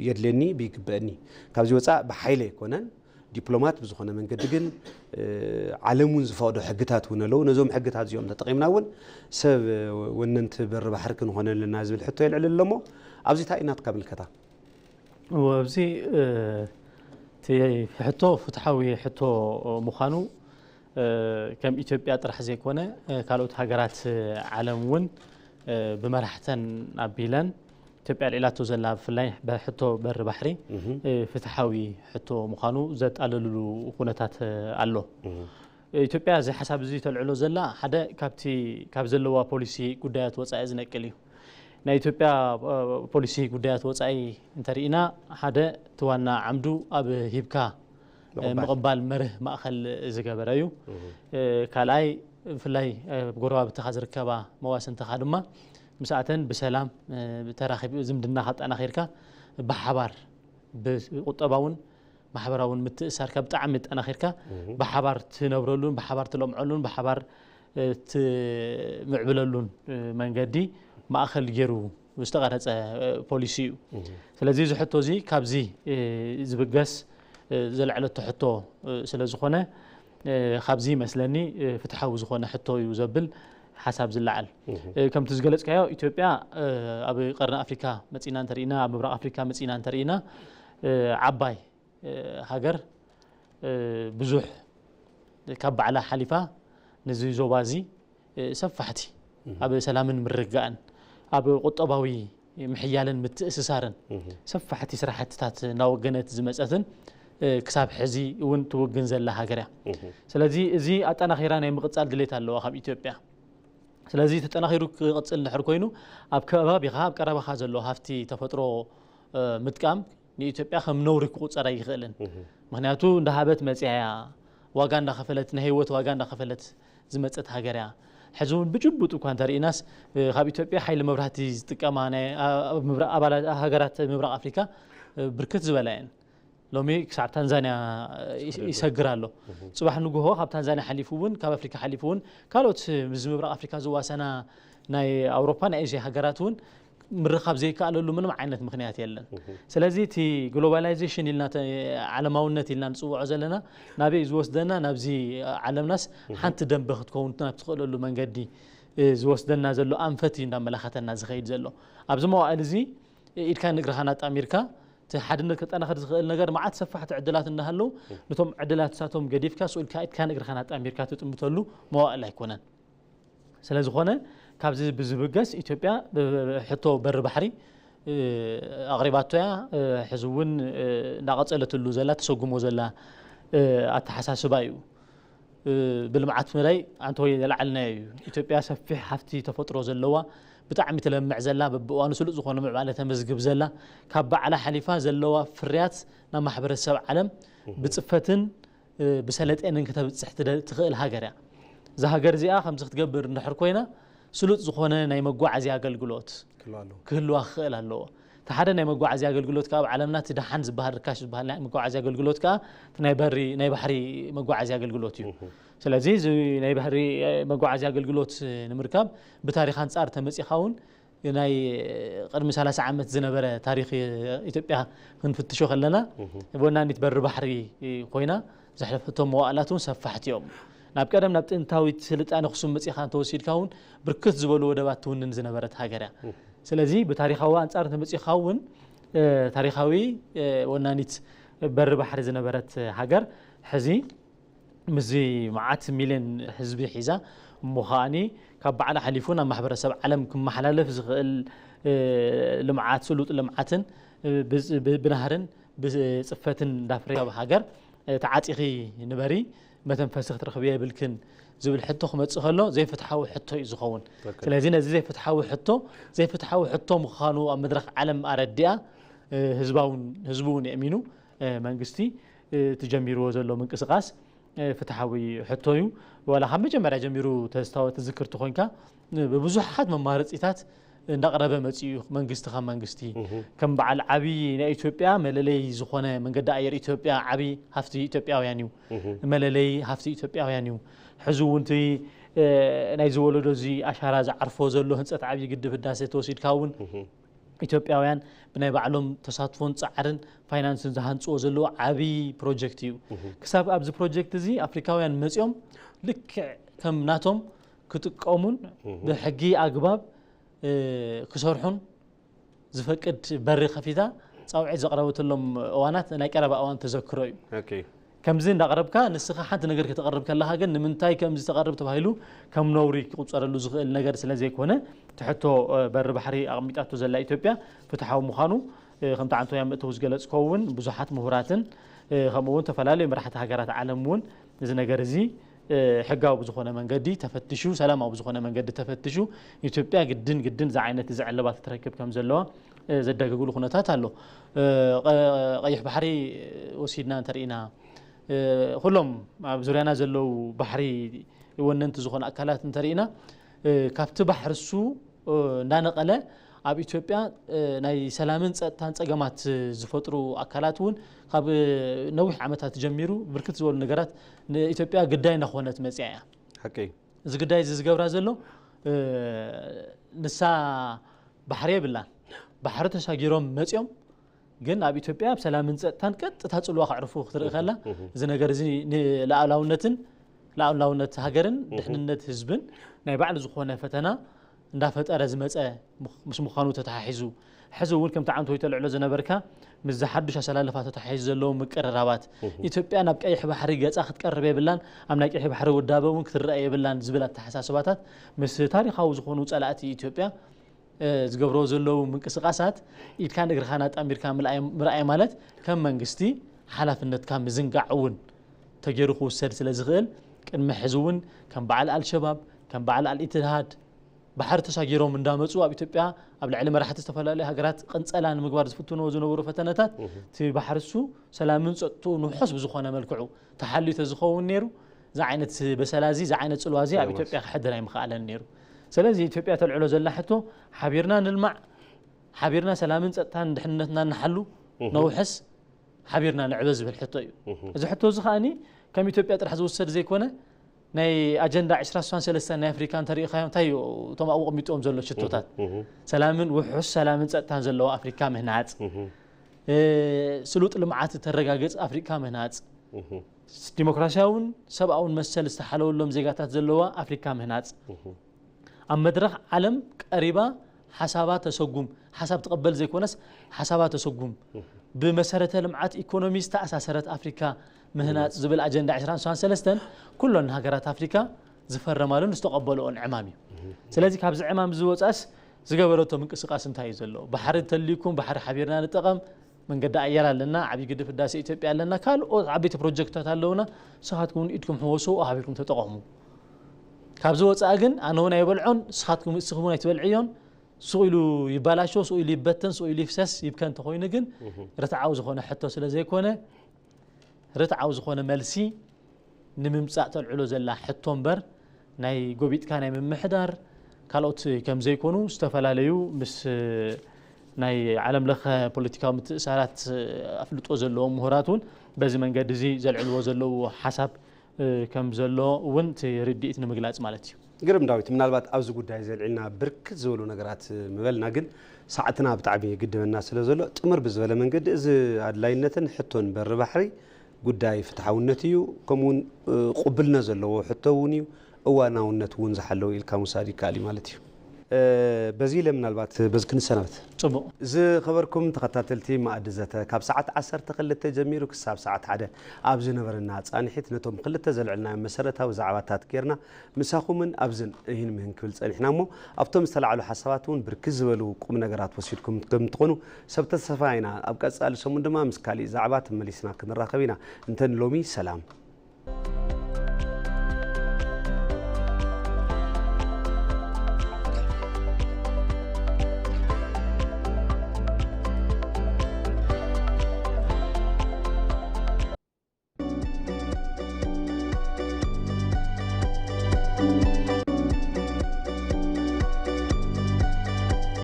የድልየኒ ብይግበእኒ ካብዚ ወፃእ ብሓይሊ ኣይኮነን ዲፕሎማት ብዝኾነ መንገዲ ግን ዓለም እውን ዝፈቕዶ ሕግታት እውን ኣለዉ። ነዞም ሕግታት እዚኦም ተጠቒምና እውን ሰብ ወነንቲ በሪ ባሕሪ ክንኾነ ኣለና ዝብል ሕቶ የልዕል ኣለሞ ኣብዚ እንታይ እናትካ ምልከታ? ኣብዚ እቲ ሕቶ ፍትሓዊ ሕቶ ምዃኑ ከም ኢትዮጵያ ጥራሕ ዘይኮነ ካልኦት ሃገራት ዓለም እውን ብመራሕተን ኣቢለን ኢትዮጵያ ልዒላቶ ዘላ ብፍላይ ሕቶ በሪ ባሕሪ ፍትሓዊ ሕቶ ምዃኑ ዘጣለልሉ ኩነታት ኣሎ። ኢትዮጵያ እዚ ሓሳብ እዚ ተልዕሎ ዘላ ሓደ ካብቲ ካብ ዘለዋ ፖሊሲ ጉዳያት ወፃኢ ዝነቅል እዩ። ናይ ኢትዮጵያ ፖሊሲ ጉዳያት ወፃኢ እንተርኢና ሓደ እቲ ዋና ዓምዱ ኣብ ሂብካ ምቕባል መርህ ማእኸል ዝገበረ እዩ። ካልኣይ ብፍላይ ጎረባብትኻ ዝርከባ መዋስንትኻ ድማ ምስኣተን ብሰላም ተራኺብ ዝምድና ካጠናኺርካ ብሓባር ብቁጠባውን ማሕበራውን ምትእሳርካ ብጣዕሚ ኣጠናኺርካ ብሓባር ትነብረሉን ብሓባር ትለምዐሉን ብሓባር ትምዕብለሉን መንገዲ ማእኸል ገይሩ ዝተቐረፀ ፖሊሲ እዩ። ስለዚ እዚ ሕቶ እዚ ካብዚ ዝብገስ ዘልዐለቶ ሕቶ ስለ ዝኾነ ካብዚ ይመስለኒ ፍትሓዊ ዝኾነ ሕቶ እዩ ዘብል ሓሳብ ዝለዓል። ከምቲ ዝገለፅካዮ ኢትዮጵያ ኣብ ቀርኒ ኣፍሪካ መፂና እንተርኢና ኣብ ምብራቕ ኣፍሪካ መፂና እንተርኢና ዓባይ ሃገር ብዙሕ ካብ ባዕላ ሓሊፋ ነዚ ዞባ እዚ ሰፋሕቲ ኣብ ሰላምን ምርግጋእን ኣብ ቁጠባዊ ምሕያልን ምትእስሳርን ሰፋሕቲ ስራሕትታት እናወገነት ዝመፀትን ክሳብ ሕዚ እውን ትውግን ዘላ ሃገር እያ። ስለዚ እዚ ኣጠናኺራ ናይ ምቕፃል ድሌት ኣለዋ ካብ ኢትዮጵያ። ስለዚ ተጠናኺሩ ክቕፅል እንድሕር ኮይኑ ኣብ ከባቢኻ ኣብ ቀረባኻ ዘሎ ሃፍቲ ተፈጥሮ ምጥቃም ንኢትዮጵያ ከም ነውሪ ክቑፀር ኣይኽእልን። ምክንያቱ እንዳሃበት መፅያ እያ፣ ዋጋ እንዳኸፈለት ናይ ህይወት ዋጋ እንዳኸፈለት ዝመፀት ሃገር እያ። ሕዚ እውን ብጭቡጥ እኳ እንተርኢናስ ካብ ኢትዮጵያ ሓይሊ መብራህቲ ዝጥቀማ ሃገራት ምብራቕ ኣፍሪካ ብርክት ዝበላ እየን። ሎሚ ክሳብ ታንዛንያ ይሰግር ኣሎ። ፅባሕ ንግሆ ካብ ታንዛንያ ሓሊፉ እውን ካብ ኣፍሪካ ሓሊፉ እውን ካልኦት ምስ ምብራቕ ኣፍሪካ ዝዋሰና ናይ ኣውሮፓ ናይ ኤዥያ ሃገራት እውን ምርኻብ ዘይከኣለሉ ምንም ዓይነት ምክንያት የለን። ስለዚ እቲ ግሎባላይዜሽን ኢልና ዓለማውነት ኢልና ንፅውዖ ዘለና ናበይ ዝወስደና ናብዚ ዓለምናስ ሓንቲ ደንበ ክትከውን ናብ ትኽእለሉ መንገዲ ዝወስደና ዘሎ ኣንፈት እዩ እንዳመላኸተና ዝኸይድ ዘሎ። ኣብዚ መዋእል እዚ ኢድካ ንእግርኻ ናጣሚርካ እቲ ሓድነት ከጠናኸር ዝኽእል ነገር መዓት ሰፋሕቲ ዕድላት እንዳሃለዉ ነቶም ዕድላት እሳቶም ገዲፍካ ስኡልካ ኢድካ ንእግርኻ ናጣሚርካ ትጥምተሉ መዋእል ኣይኮነን። ስለዝኾነ ካብዚ ብዝብገስ ኢትዮጵያ ሕቶ በሪ ባሕሪ ኣቕሪባቶ እያ። ሕዚ እውን እናቐፀለትሉ ዘላ፣ ተሰጉሞ ዘላ ኣተሓሳስባ እዩ። ብልምዓት መዳይ ኣንተወይ ዘለዓልናዮ እዩ። ኢትዮጵያ ሰፊሕ ሃፍቲ ተፈጥሮ ዘለዋ፣ ብጣዕሚ ትለምዕ ዘላ፣ በብእዋኑ ስሉጥ ዝኾነ ምዕባለ ተመዝግብ ዘላ፣ ካብ ባዕላ ሓሊፋ ዘለዋ ፍርያት ናብ ማሕበረሰብ ዓለም ብፅፈትን ብሰለጤንን ክተብፅሕ ትኽእል ሃገር እያ። እዛ ሃገር እዚኣ ከምዚ ክትገብር እንድሕር ኮይና፣ ስሉጥ ዝኾነ ናይ መጓዓዝያ ኣገልግሎት ክህልዋ ክኽእል ኣለዎ። እቲ ሓደ ናይ መጓዓዝያ ኣገልግሎት ካብ ዓለምና እቲ ደሓን ዝበሃል፣ ርካሽ ዝበሃል ናይ መጓዓዝያ ኣገልግሎት ከዓ እቲ ናይ በሪ፣ ናይ ባሕሪ መጓዓዝያ ኣገልግሎት እዩ። ስለዚ እዚ ናይ ባሕሪ መጓዓዝያ ኣገልግሎት ንምርካብ ብታሪኽ ኣንጻር ተመጺኻ እውን ናይ ቅድሚ ሰላሳ ዓመት ዝነበረ ታሪኽ ኢትዮጵያ ክንፍትሾ ከለና፣ ወናኒት በሪ ባሕሪ ኮይና ዘሕለፈቶም መዋእላት እውን ሰፋሕቲ እዮም። ናብ ቀደም ናብ ጥንታዊት ስልጣነ ኣኽሱም መጺኻ እንተወሲድካ እውን ብርክት ዝበሉ ወደባት ትውንን ዝነበረት ሃገር እያ። ስለዚ ብታሪኻዊ ኣንጻር እንተመጺኻ እውን ታሪኻዊ ወናኒት በሪ ባሕሪ ዝነበረት ሃገር ሕዚ ምስዚ መዓት ሚልዮን ህዝቢ ሒዛ እሞ ከዓኒ ካብ ባዕላ ሓሊፉ ናብ ማሕበረሰብ ዓለም ክመሓላለፍ ዝኽእል ልምዓት፣ ስሉጥ ልምዓትን ብናህርን ብፅፈትን እንዳፍረየ ሃገር ተዓፂኺ ንበሪ መተንፈሲ ክትረኽቢ የብልክን ዝብል ሕቶ ክመፅእ ከሎ ዘይፍትሓዊ ሕቶ እዩ ዝኸውን። ስለዚ ነዚ ዘይፍትሓዊ ሕቶ ዘይፍትሓዊ ሕቶ ምዃኑ ኣብ መድረኽ ዓለም ኣረዲኣ ህዝባውን ህዝቡ እውን የእሚኑ መንግስቲ እቲ ጀሚርዎ ዘሎ ምንቅስቃስ ፍትሓዊ ሕቶ እዩ። ዋላ ካብ መጀመርያ ጀሚሩ ተዝታወ ትዝክርቲ ኮይንካ ብብዙሓት መማረፂታት እንዳቕረበ መፂኡ እዩ። መንግስቲ ካብ መንግስቲ ከም በዓል ዓብዪ ናይ ኢትዮጵያ መለለይ ዝኾነ መንገዲ ኣየር ኢትዮጵያ ዓብዪ ሃፍቲ ኢትዮጵያውያን እዩ። መለለይ ሃፍቲ ኢትዮጵያውያን እዩ። ሕዚ እውን እቲ ናይዚ ወለዶ እዚ ኣሻራ ዝዓርፎ ዘሎ ህንፀት ዓብዪ ግድብ ህዳሴ ተወሲድካ እውን ኢትዮጵያውያን ብናይ ባዕሎም ተሳትፎን ፃዕርን ፋይናንስን ዝሃንፅዎ ዘለዉ ዓብዪ ፕሮጀክት እዩ። ክሳብ ኣብዚ ፕሮጀክት እዚ ኣፍሪካውያን መፂኦም ልክዕ ከም ናቶም ክጥቀሙን ብሕጊ ኣግባብ ክሰርሑን ዝፈቅድ በሪ ከፊታ ፃውዒት ዘቕረበትሎም እዋናት ናይ ቀረባ እዋን ተዘክሮ እዩ። ከምዚ እንዳቕረብካ ንስኻ ሓንቲ ነገር ከተቕርብ ከለኻ ግን ንምንታይ ከምዚ ተቐርብ ተባሂሉ ከም ነውሪ ክቑፀረሉ ዝኽእል ነገር ስለ ዘይኮነ እቲ ሕቶ በሪ ባሕሪ ኣቕሚጣቶ ዘላ ኢትዮጵያ ፍትሓዊ ምዃኑ ከምቲ ዓንቶያ መእተዊ ዝገለፅኮ እውን ብዙሓት ምሁራትን ከምኡ እውን ዝተፈላለዩ መራሕቲ ሃገራት ዓለም እውን እዚ ነገር እዚ ሕጋዊ ብዝኾነ መንገዲ ተፈትሹ፣ ሰላማዊ ብዝኾነ መንገዲ ተፈትሹ ኢትዮጵያ ግድን ግድን እዚ ዓይነት እዚ ዕለባት ክትረክብ ከም ዘለዋ ዘዳግግሉ ኩነታት ኣሎ። ቀይሕ ባሕሪ ወሲድና እንተርኢና ኩሎም ኣብ ዙርያና ዘለዉ ባሕሪ ወነንቲ ዝኾኑ ኣካላት እንተርኢና ካብቲ ባሕሪ እሱ እንዳነቐለ ኣብ ኢትዮጵያ ናይ ሰላምን ፀጥታን ፀገማት ዝፈጥሩ ኣካላት እውን ካብ ነዊሕ ዓመታት ጀሚሩ ብርክት ዝበሉ ነገራት ንኢትዮጵያ ግዳይ እናኾነት መፅያ እያ። ሓቀይ። እዚ ግዳይ እዚ ዝገብራ ዘሎ ንሳ ባሕሪ የብላን። ባሕሪ ተሻጊሮም መፅኦም ግን ኣብ ኢትዮጵያ ኣብ ሰላምን ፀጥታን ቀጥታ ፅልዋ ከዕርፉ ክትርኢ ከላ እዚ ነገር እዚ ንሉዓላውነትን ሉዓላውነት ሃገርን ድሕንነት ህዝብን ናይ ባዕሉ ዝኾነ ፈተና እንዳፈጠረ ዝመፀ ምስ ምዃኑ ተተሓሒዙ ሕዚ እውን ከምቲ ዓንቶ ተልዕሎ ዝነበርካ ምስዚ ሓዱሽ ኣሰላልፋ ተተሓሒዙ ዘለዉ ምቅርራባት ኢትዮጵያ ናብ ቀይሕ ባሕሪ ገፃ ክትቀርብ የብላን፣ ኣብ ናይ ቀይሕ ባሕሪ ውዳበ እውን ክትረአ የብላን ዝብል ኣተሓሳስባታት ምስ ታሪኻዊ ዝኾኑ ፀላእቲ ኢትዮጵያ ዝገብሮ ዘለዉ ምንቅስቃሳት ኢድካን እግርኻን ኣጣሚርካ ምርኣይ ማለት ከም መንግስቲ ሓላፍነትካ ምዝንጋዕ እውን ተገይሩ ክውሰድ ስለ ዝኽእል ቅድሚ ሕዚ እውን ከም በዓል ኣልሸባብ ከም በዓል ኣልኢትሃድ ባሕሪ ተሳጊሮም እንዳመፁ ኣብ ኢትዮጵያ ኣብ ልዕሊ መራሕቲ ዝተፈላለዩ ሃገራት ቅንፀላ ንምግባር ዝፍትንዎ ዝነበሩ ፈተነታት እቲ ባሕሪ እሱ ሰላምን ፀጥትኡ ንውሑስ ብዝኾነ መልክዑ ተሓልዩ ተዝኸውን ነይሩ እዚ ዓይነት በሰላ እዚ እዚ ዓይነት ፅልዋ እዚ ኣብ ኢትዮጵያ ክሕድር ኣይምኽኣለን ነይሩ። ስለዚ ኢትዮጵያ ተልዕሎ ዘላ ሕቶ ሓቢርና ንልማዕ፣ ሓቢርና ሰላምን ፀጥታን ድሕንነትና ንሓሉ፣ ነውሕስ፣ ሓቢርና ንዕበ ዝብል ሕቶ እዩ። እዚ ሕቶ እዚ ከዓኒ ከም ኢትዮጵያ ጥራሕ ዝውሰድ ዘይኮነ ናይ ኣጀንዳ ዕስራ ስሳን ሰለስተን ናይ ኣፍሪካ እንተሪኢኻዮ እንታይ እዩ እቶም ኣብኡ ቅሚጥዎም ዘሎ ሽቶታት? ሰላምን ውሑስ ሰላምን ፀጥታን ዘለዎ ኣፍሪካ ምህናፅ፣ ስሉጥ ልምዓት ተረጋገፅ ኣፍሪካ ምህናፅ፣ ዲሞክራሲያውን ሰብኣውን መሰል ዝተሓለወሎም ዜጋታት ዘለዋ ኣፍሪካ ምህናፅ፣ ኣብ መድረኽ ዓለም ቀሪባ ሓሳባ ተሰጉም፣ ሓሳብ ትቕበል ዘይኮነስ ሓሳባ ተሰጉም፣ ብመሰረተ ልምዓት ኢኮኖሚ ዝተኣሳሰረት ኣፍሪካ ምህናፅ ዝብል ኣጀንዳ ዕስራን ሰለስተን ኩለን ሃገራት ኣፍሪካ ዝፈረማሉን ዝተቐበልኦን ዕማም እዩ። ስለዚ ካብዚ ዕማም ዝወፃስ ዝገበረቶ ምንቅስቃስ እንታይ እዩ ዘሎ? ባሕሪ እንተልዩኩም ባሕሪ ሓቢርና ንጠቐም፣ መንገዲ ኣየር ኣለና፣ ዓብዪ ግድብ ህዳሴ ኢትዮጵያ ኣለና፣ ካልኦት ዓበይቲ ፕሮጀክትታት ኣለውና። ንስኻትኩም እውን ኢድኩም ሕወሱ፣ ኣሃቢርኩም ተጠቐሙ። ካብዚ ወፃኢ ግን ኣነ እውን ኣይበልዖን፣ ንስኻትኩም ንስኹም እውን ኣይትበልዕዮን። ሱቕ ኢሉ ይባላሾ፣ ሱቕ ኢሉ ይበተን፣ ሱቕ ኢሉ ይፍሰስ ይብከ እንተኾይኑ ግን ርትዓዊ ዝኾነ ሕቶ ስለ ዘይኮነ ርትዓዊ ዝኾነ መልሲ ንምምፃእ ተልዕሎ ዘላ ሕቶ እምበር ናይ ጎቢጥካ ናይ ምምሕዳር ካልኦት ከም ዘይኮኑ ዝተፈላለዩ ምስ ናይ ዓለም ለኸ ፖለቲካዊ ምትእሳራት ኣፍልጦ ዘለዎም ምሁራት እውን በዚ መንገዲ እዚ ዘልዕልዎ ዘለዉ ሓሳብ ከም ዘሎ እውን እቲ ርድኢት ንምግላፅ ማለት እዩ። ግርም ዳዊት፣ ምናልባት ኣብዚ ጉዳይ ዘልዕልና ብርክት ዝበሉ ነገራት ምበልና፣ ግን ሰዓትና ብጣዕሚ ይግድበና ስለ ዘሎ ጥምር ብዝበለ መንገዲ እዚ ኣድላይነትን ሕቶን በሪ ባሕሪ ጉዳይ ፍትሓውነት እዩ፣ ከምኡውን ቅቡልነት ዘለዎ ሕቶ እውን እዩ፣ እዋናውነት እውን ዝሓለወ ኢልካ ምውሳድ ይከኣል እዩ ማለት እዩ። በዚ ኢለ ምናልባት በዚ ክንሰናበት። ፅቡቕ። ዝኸበርኩም ተኸታተልቲ መኣዲ ዘተ፣ ካብ ሰዓት ዓሰርተ ክልተ ጀሚሩ ክሳብ ሰዓት ሓደ ኣብ ዝነበረና ፃንሒት ነቶም ክልተ ዘልዕልናዮም መሰረታዊ ዛዕባታት ጌርና ምሳኹምን ኣብዝን እሂን ምህን ክብል ጸኒሕና እሞ ኣብቶም ዝተላዕሉ ሓሳባት እውን ብርክት ዝበሉ ቁም ነገራት ወሲድኩም ከም ትኾኑ ሰብ ተስፋ ኢና። ኣብ ቀጻሊ ሰሙን ድማ ምስ ካሊእ ዛዕባ ተመሊስና ክንራኸብ ኢና። እንተን ሎሚ ሰላም።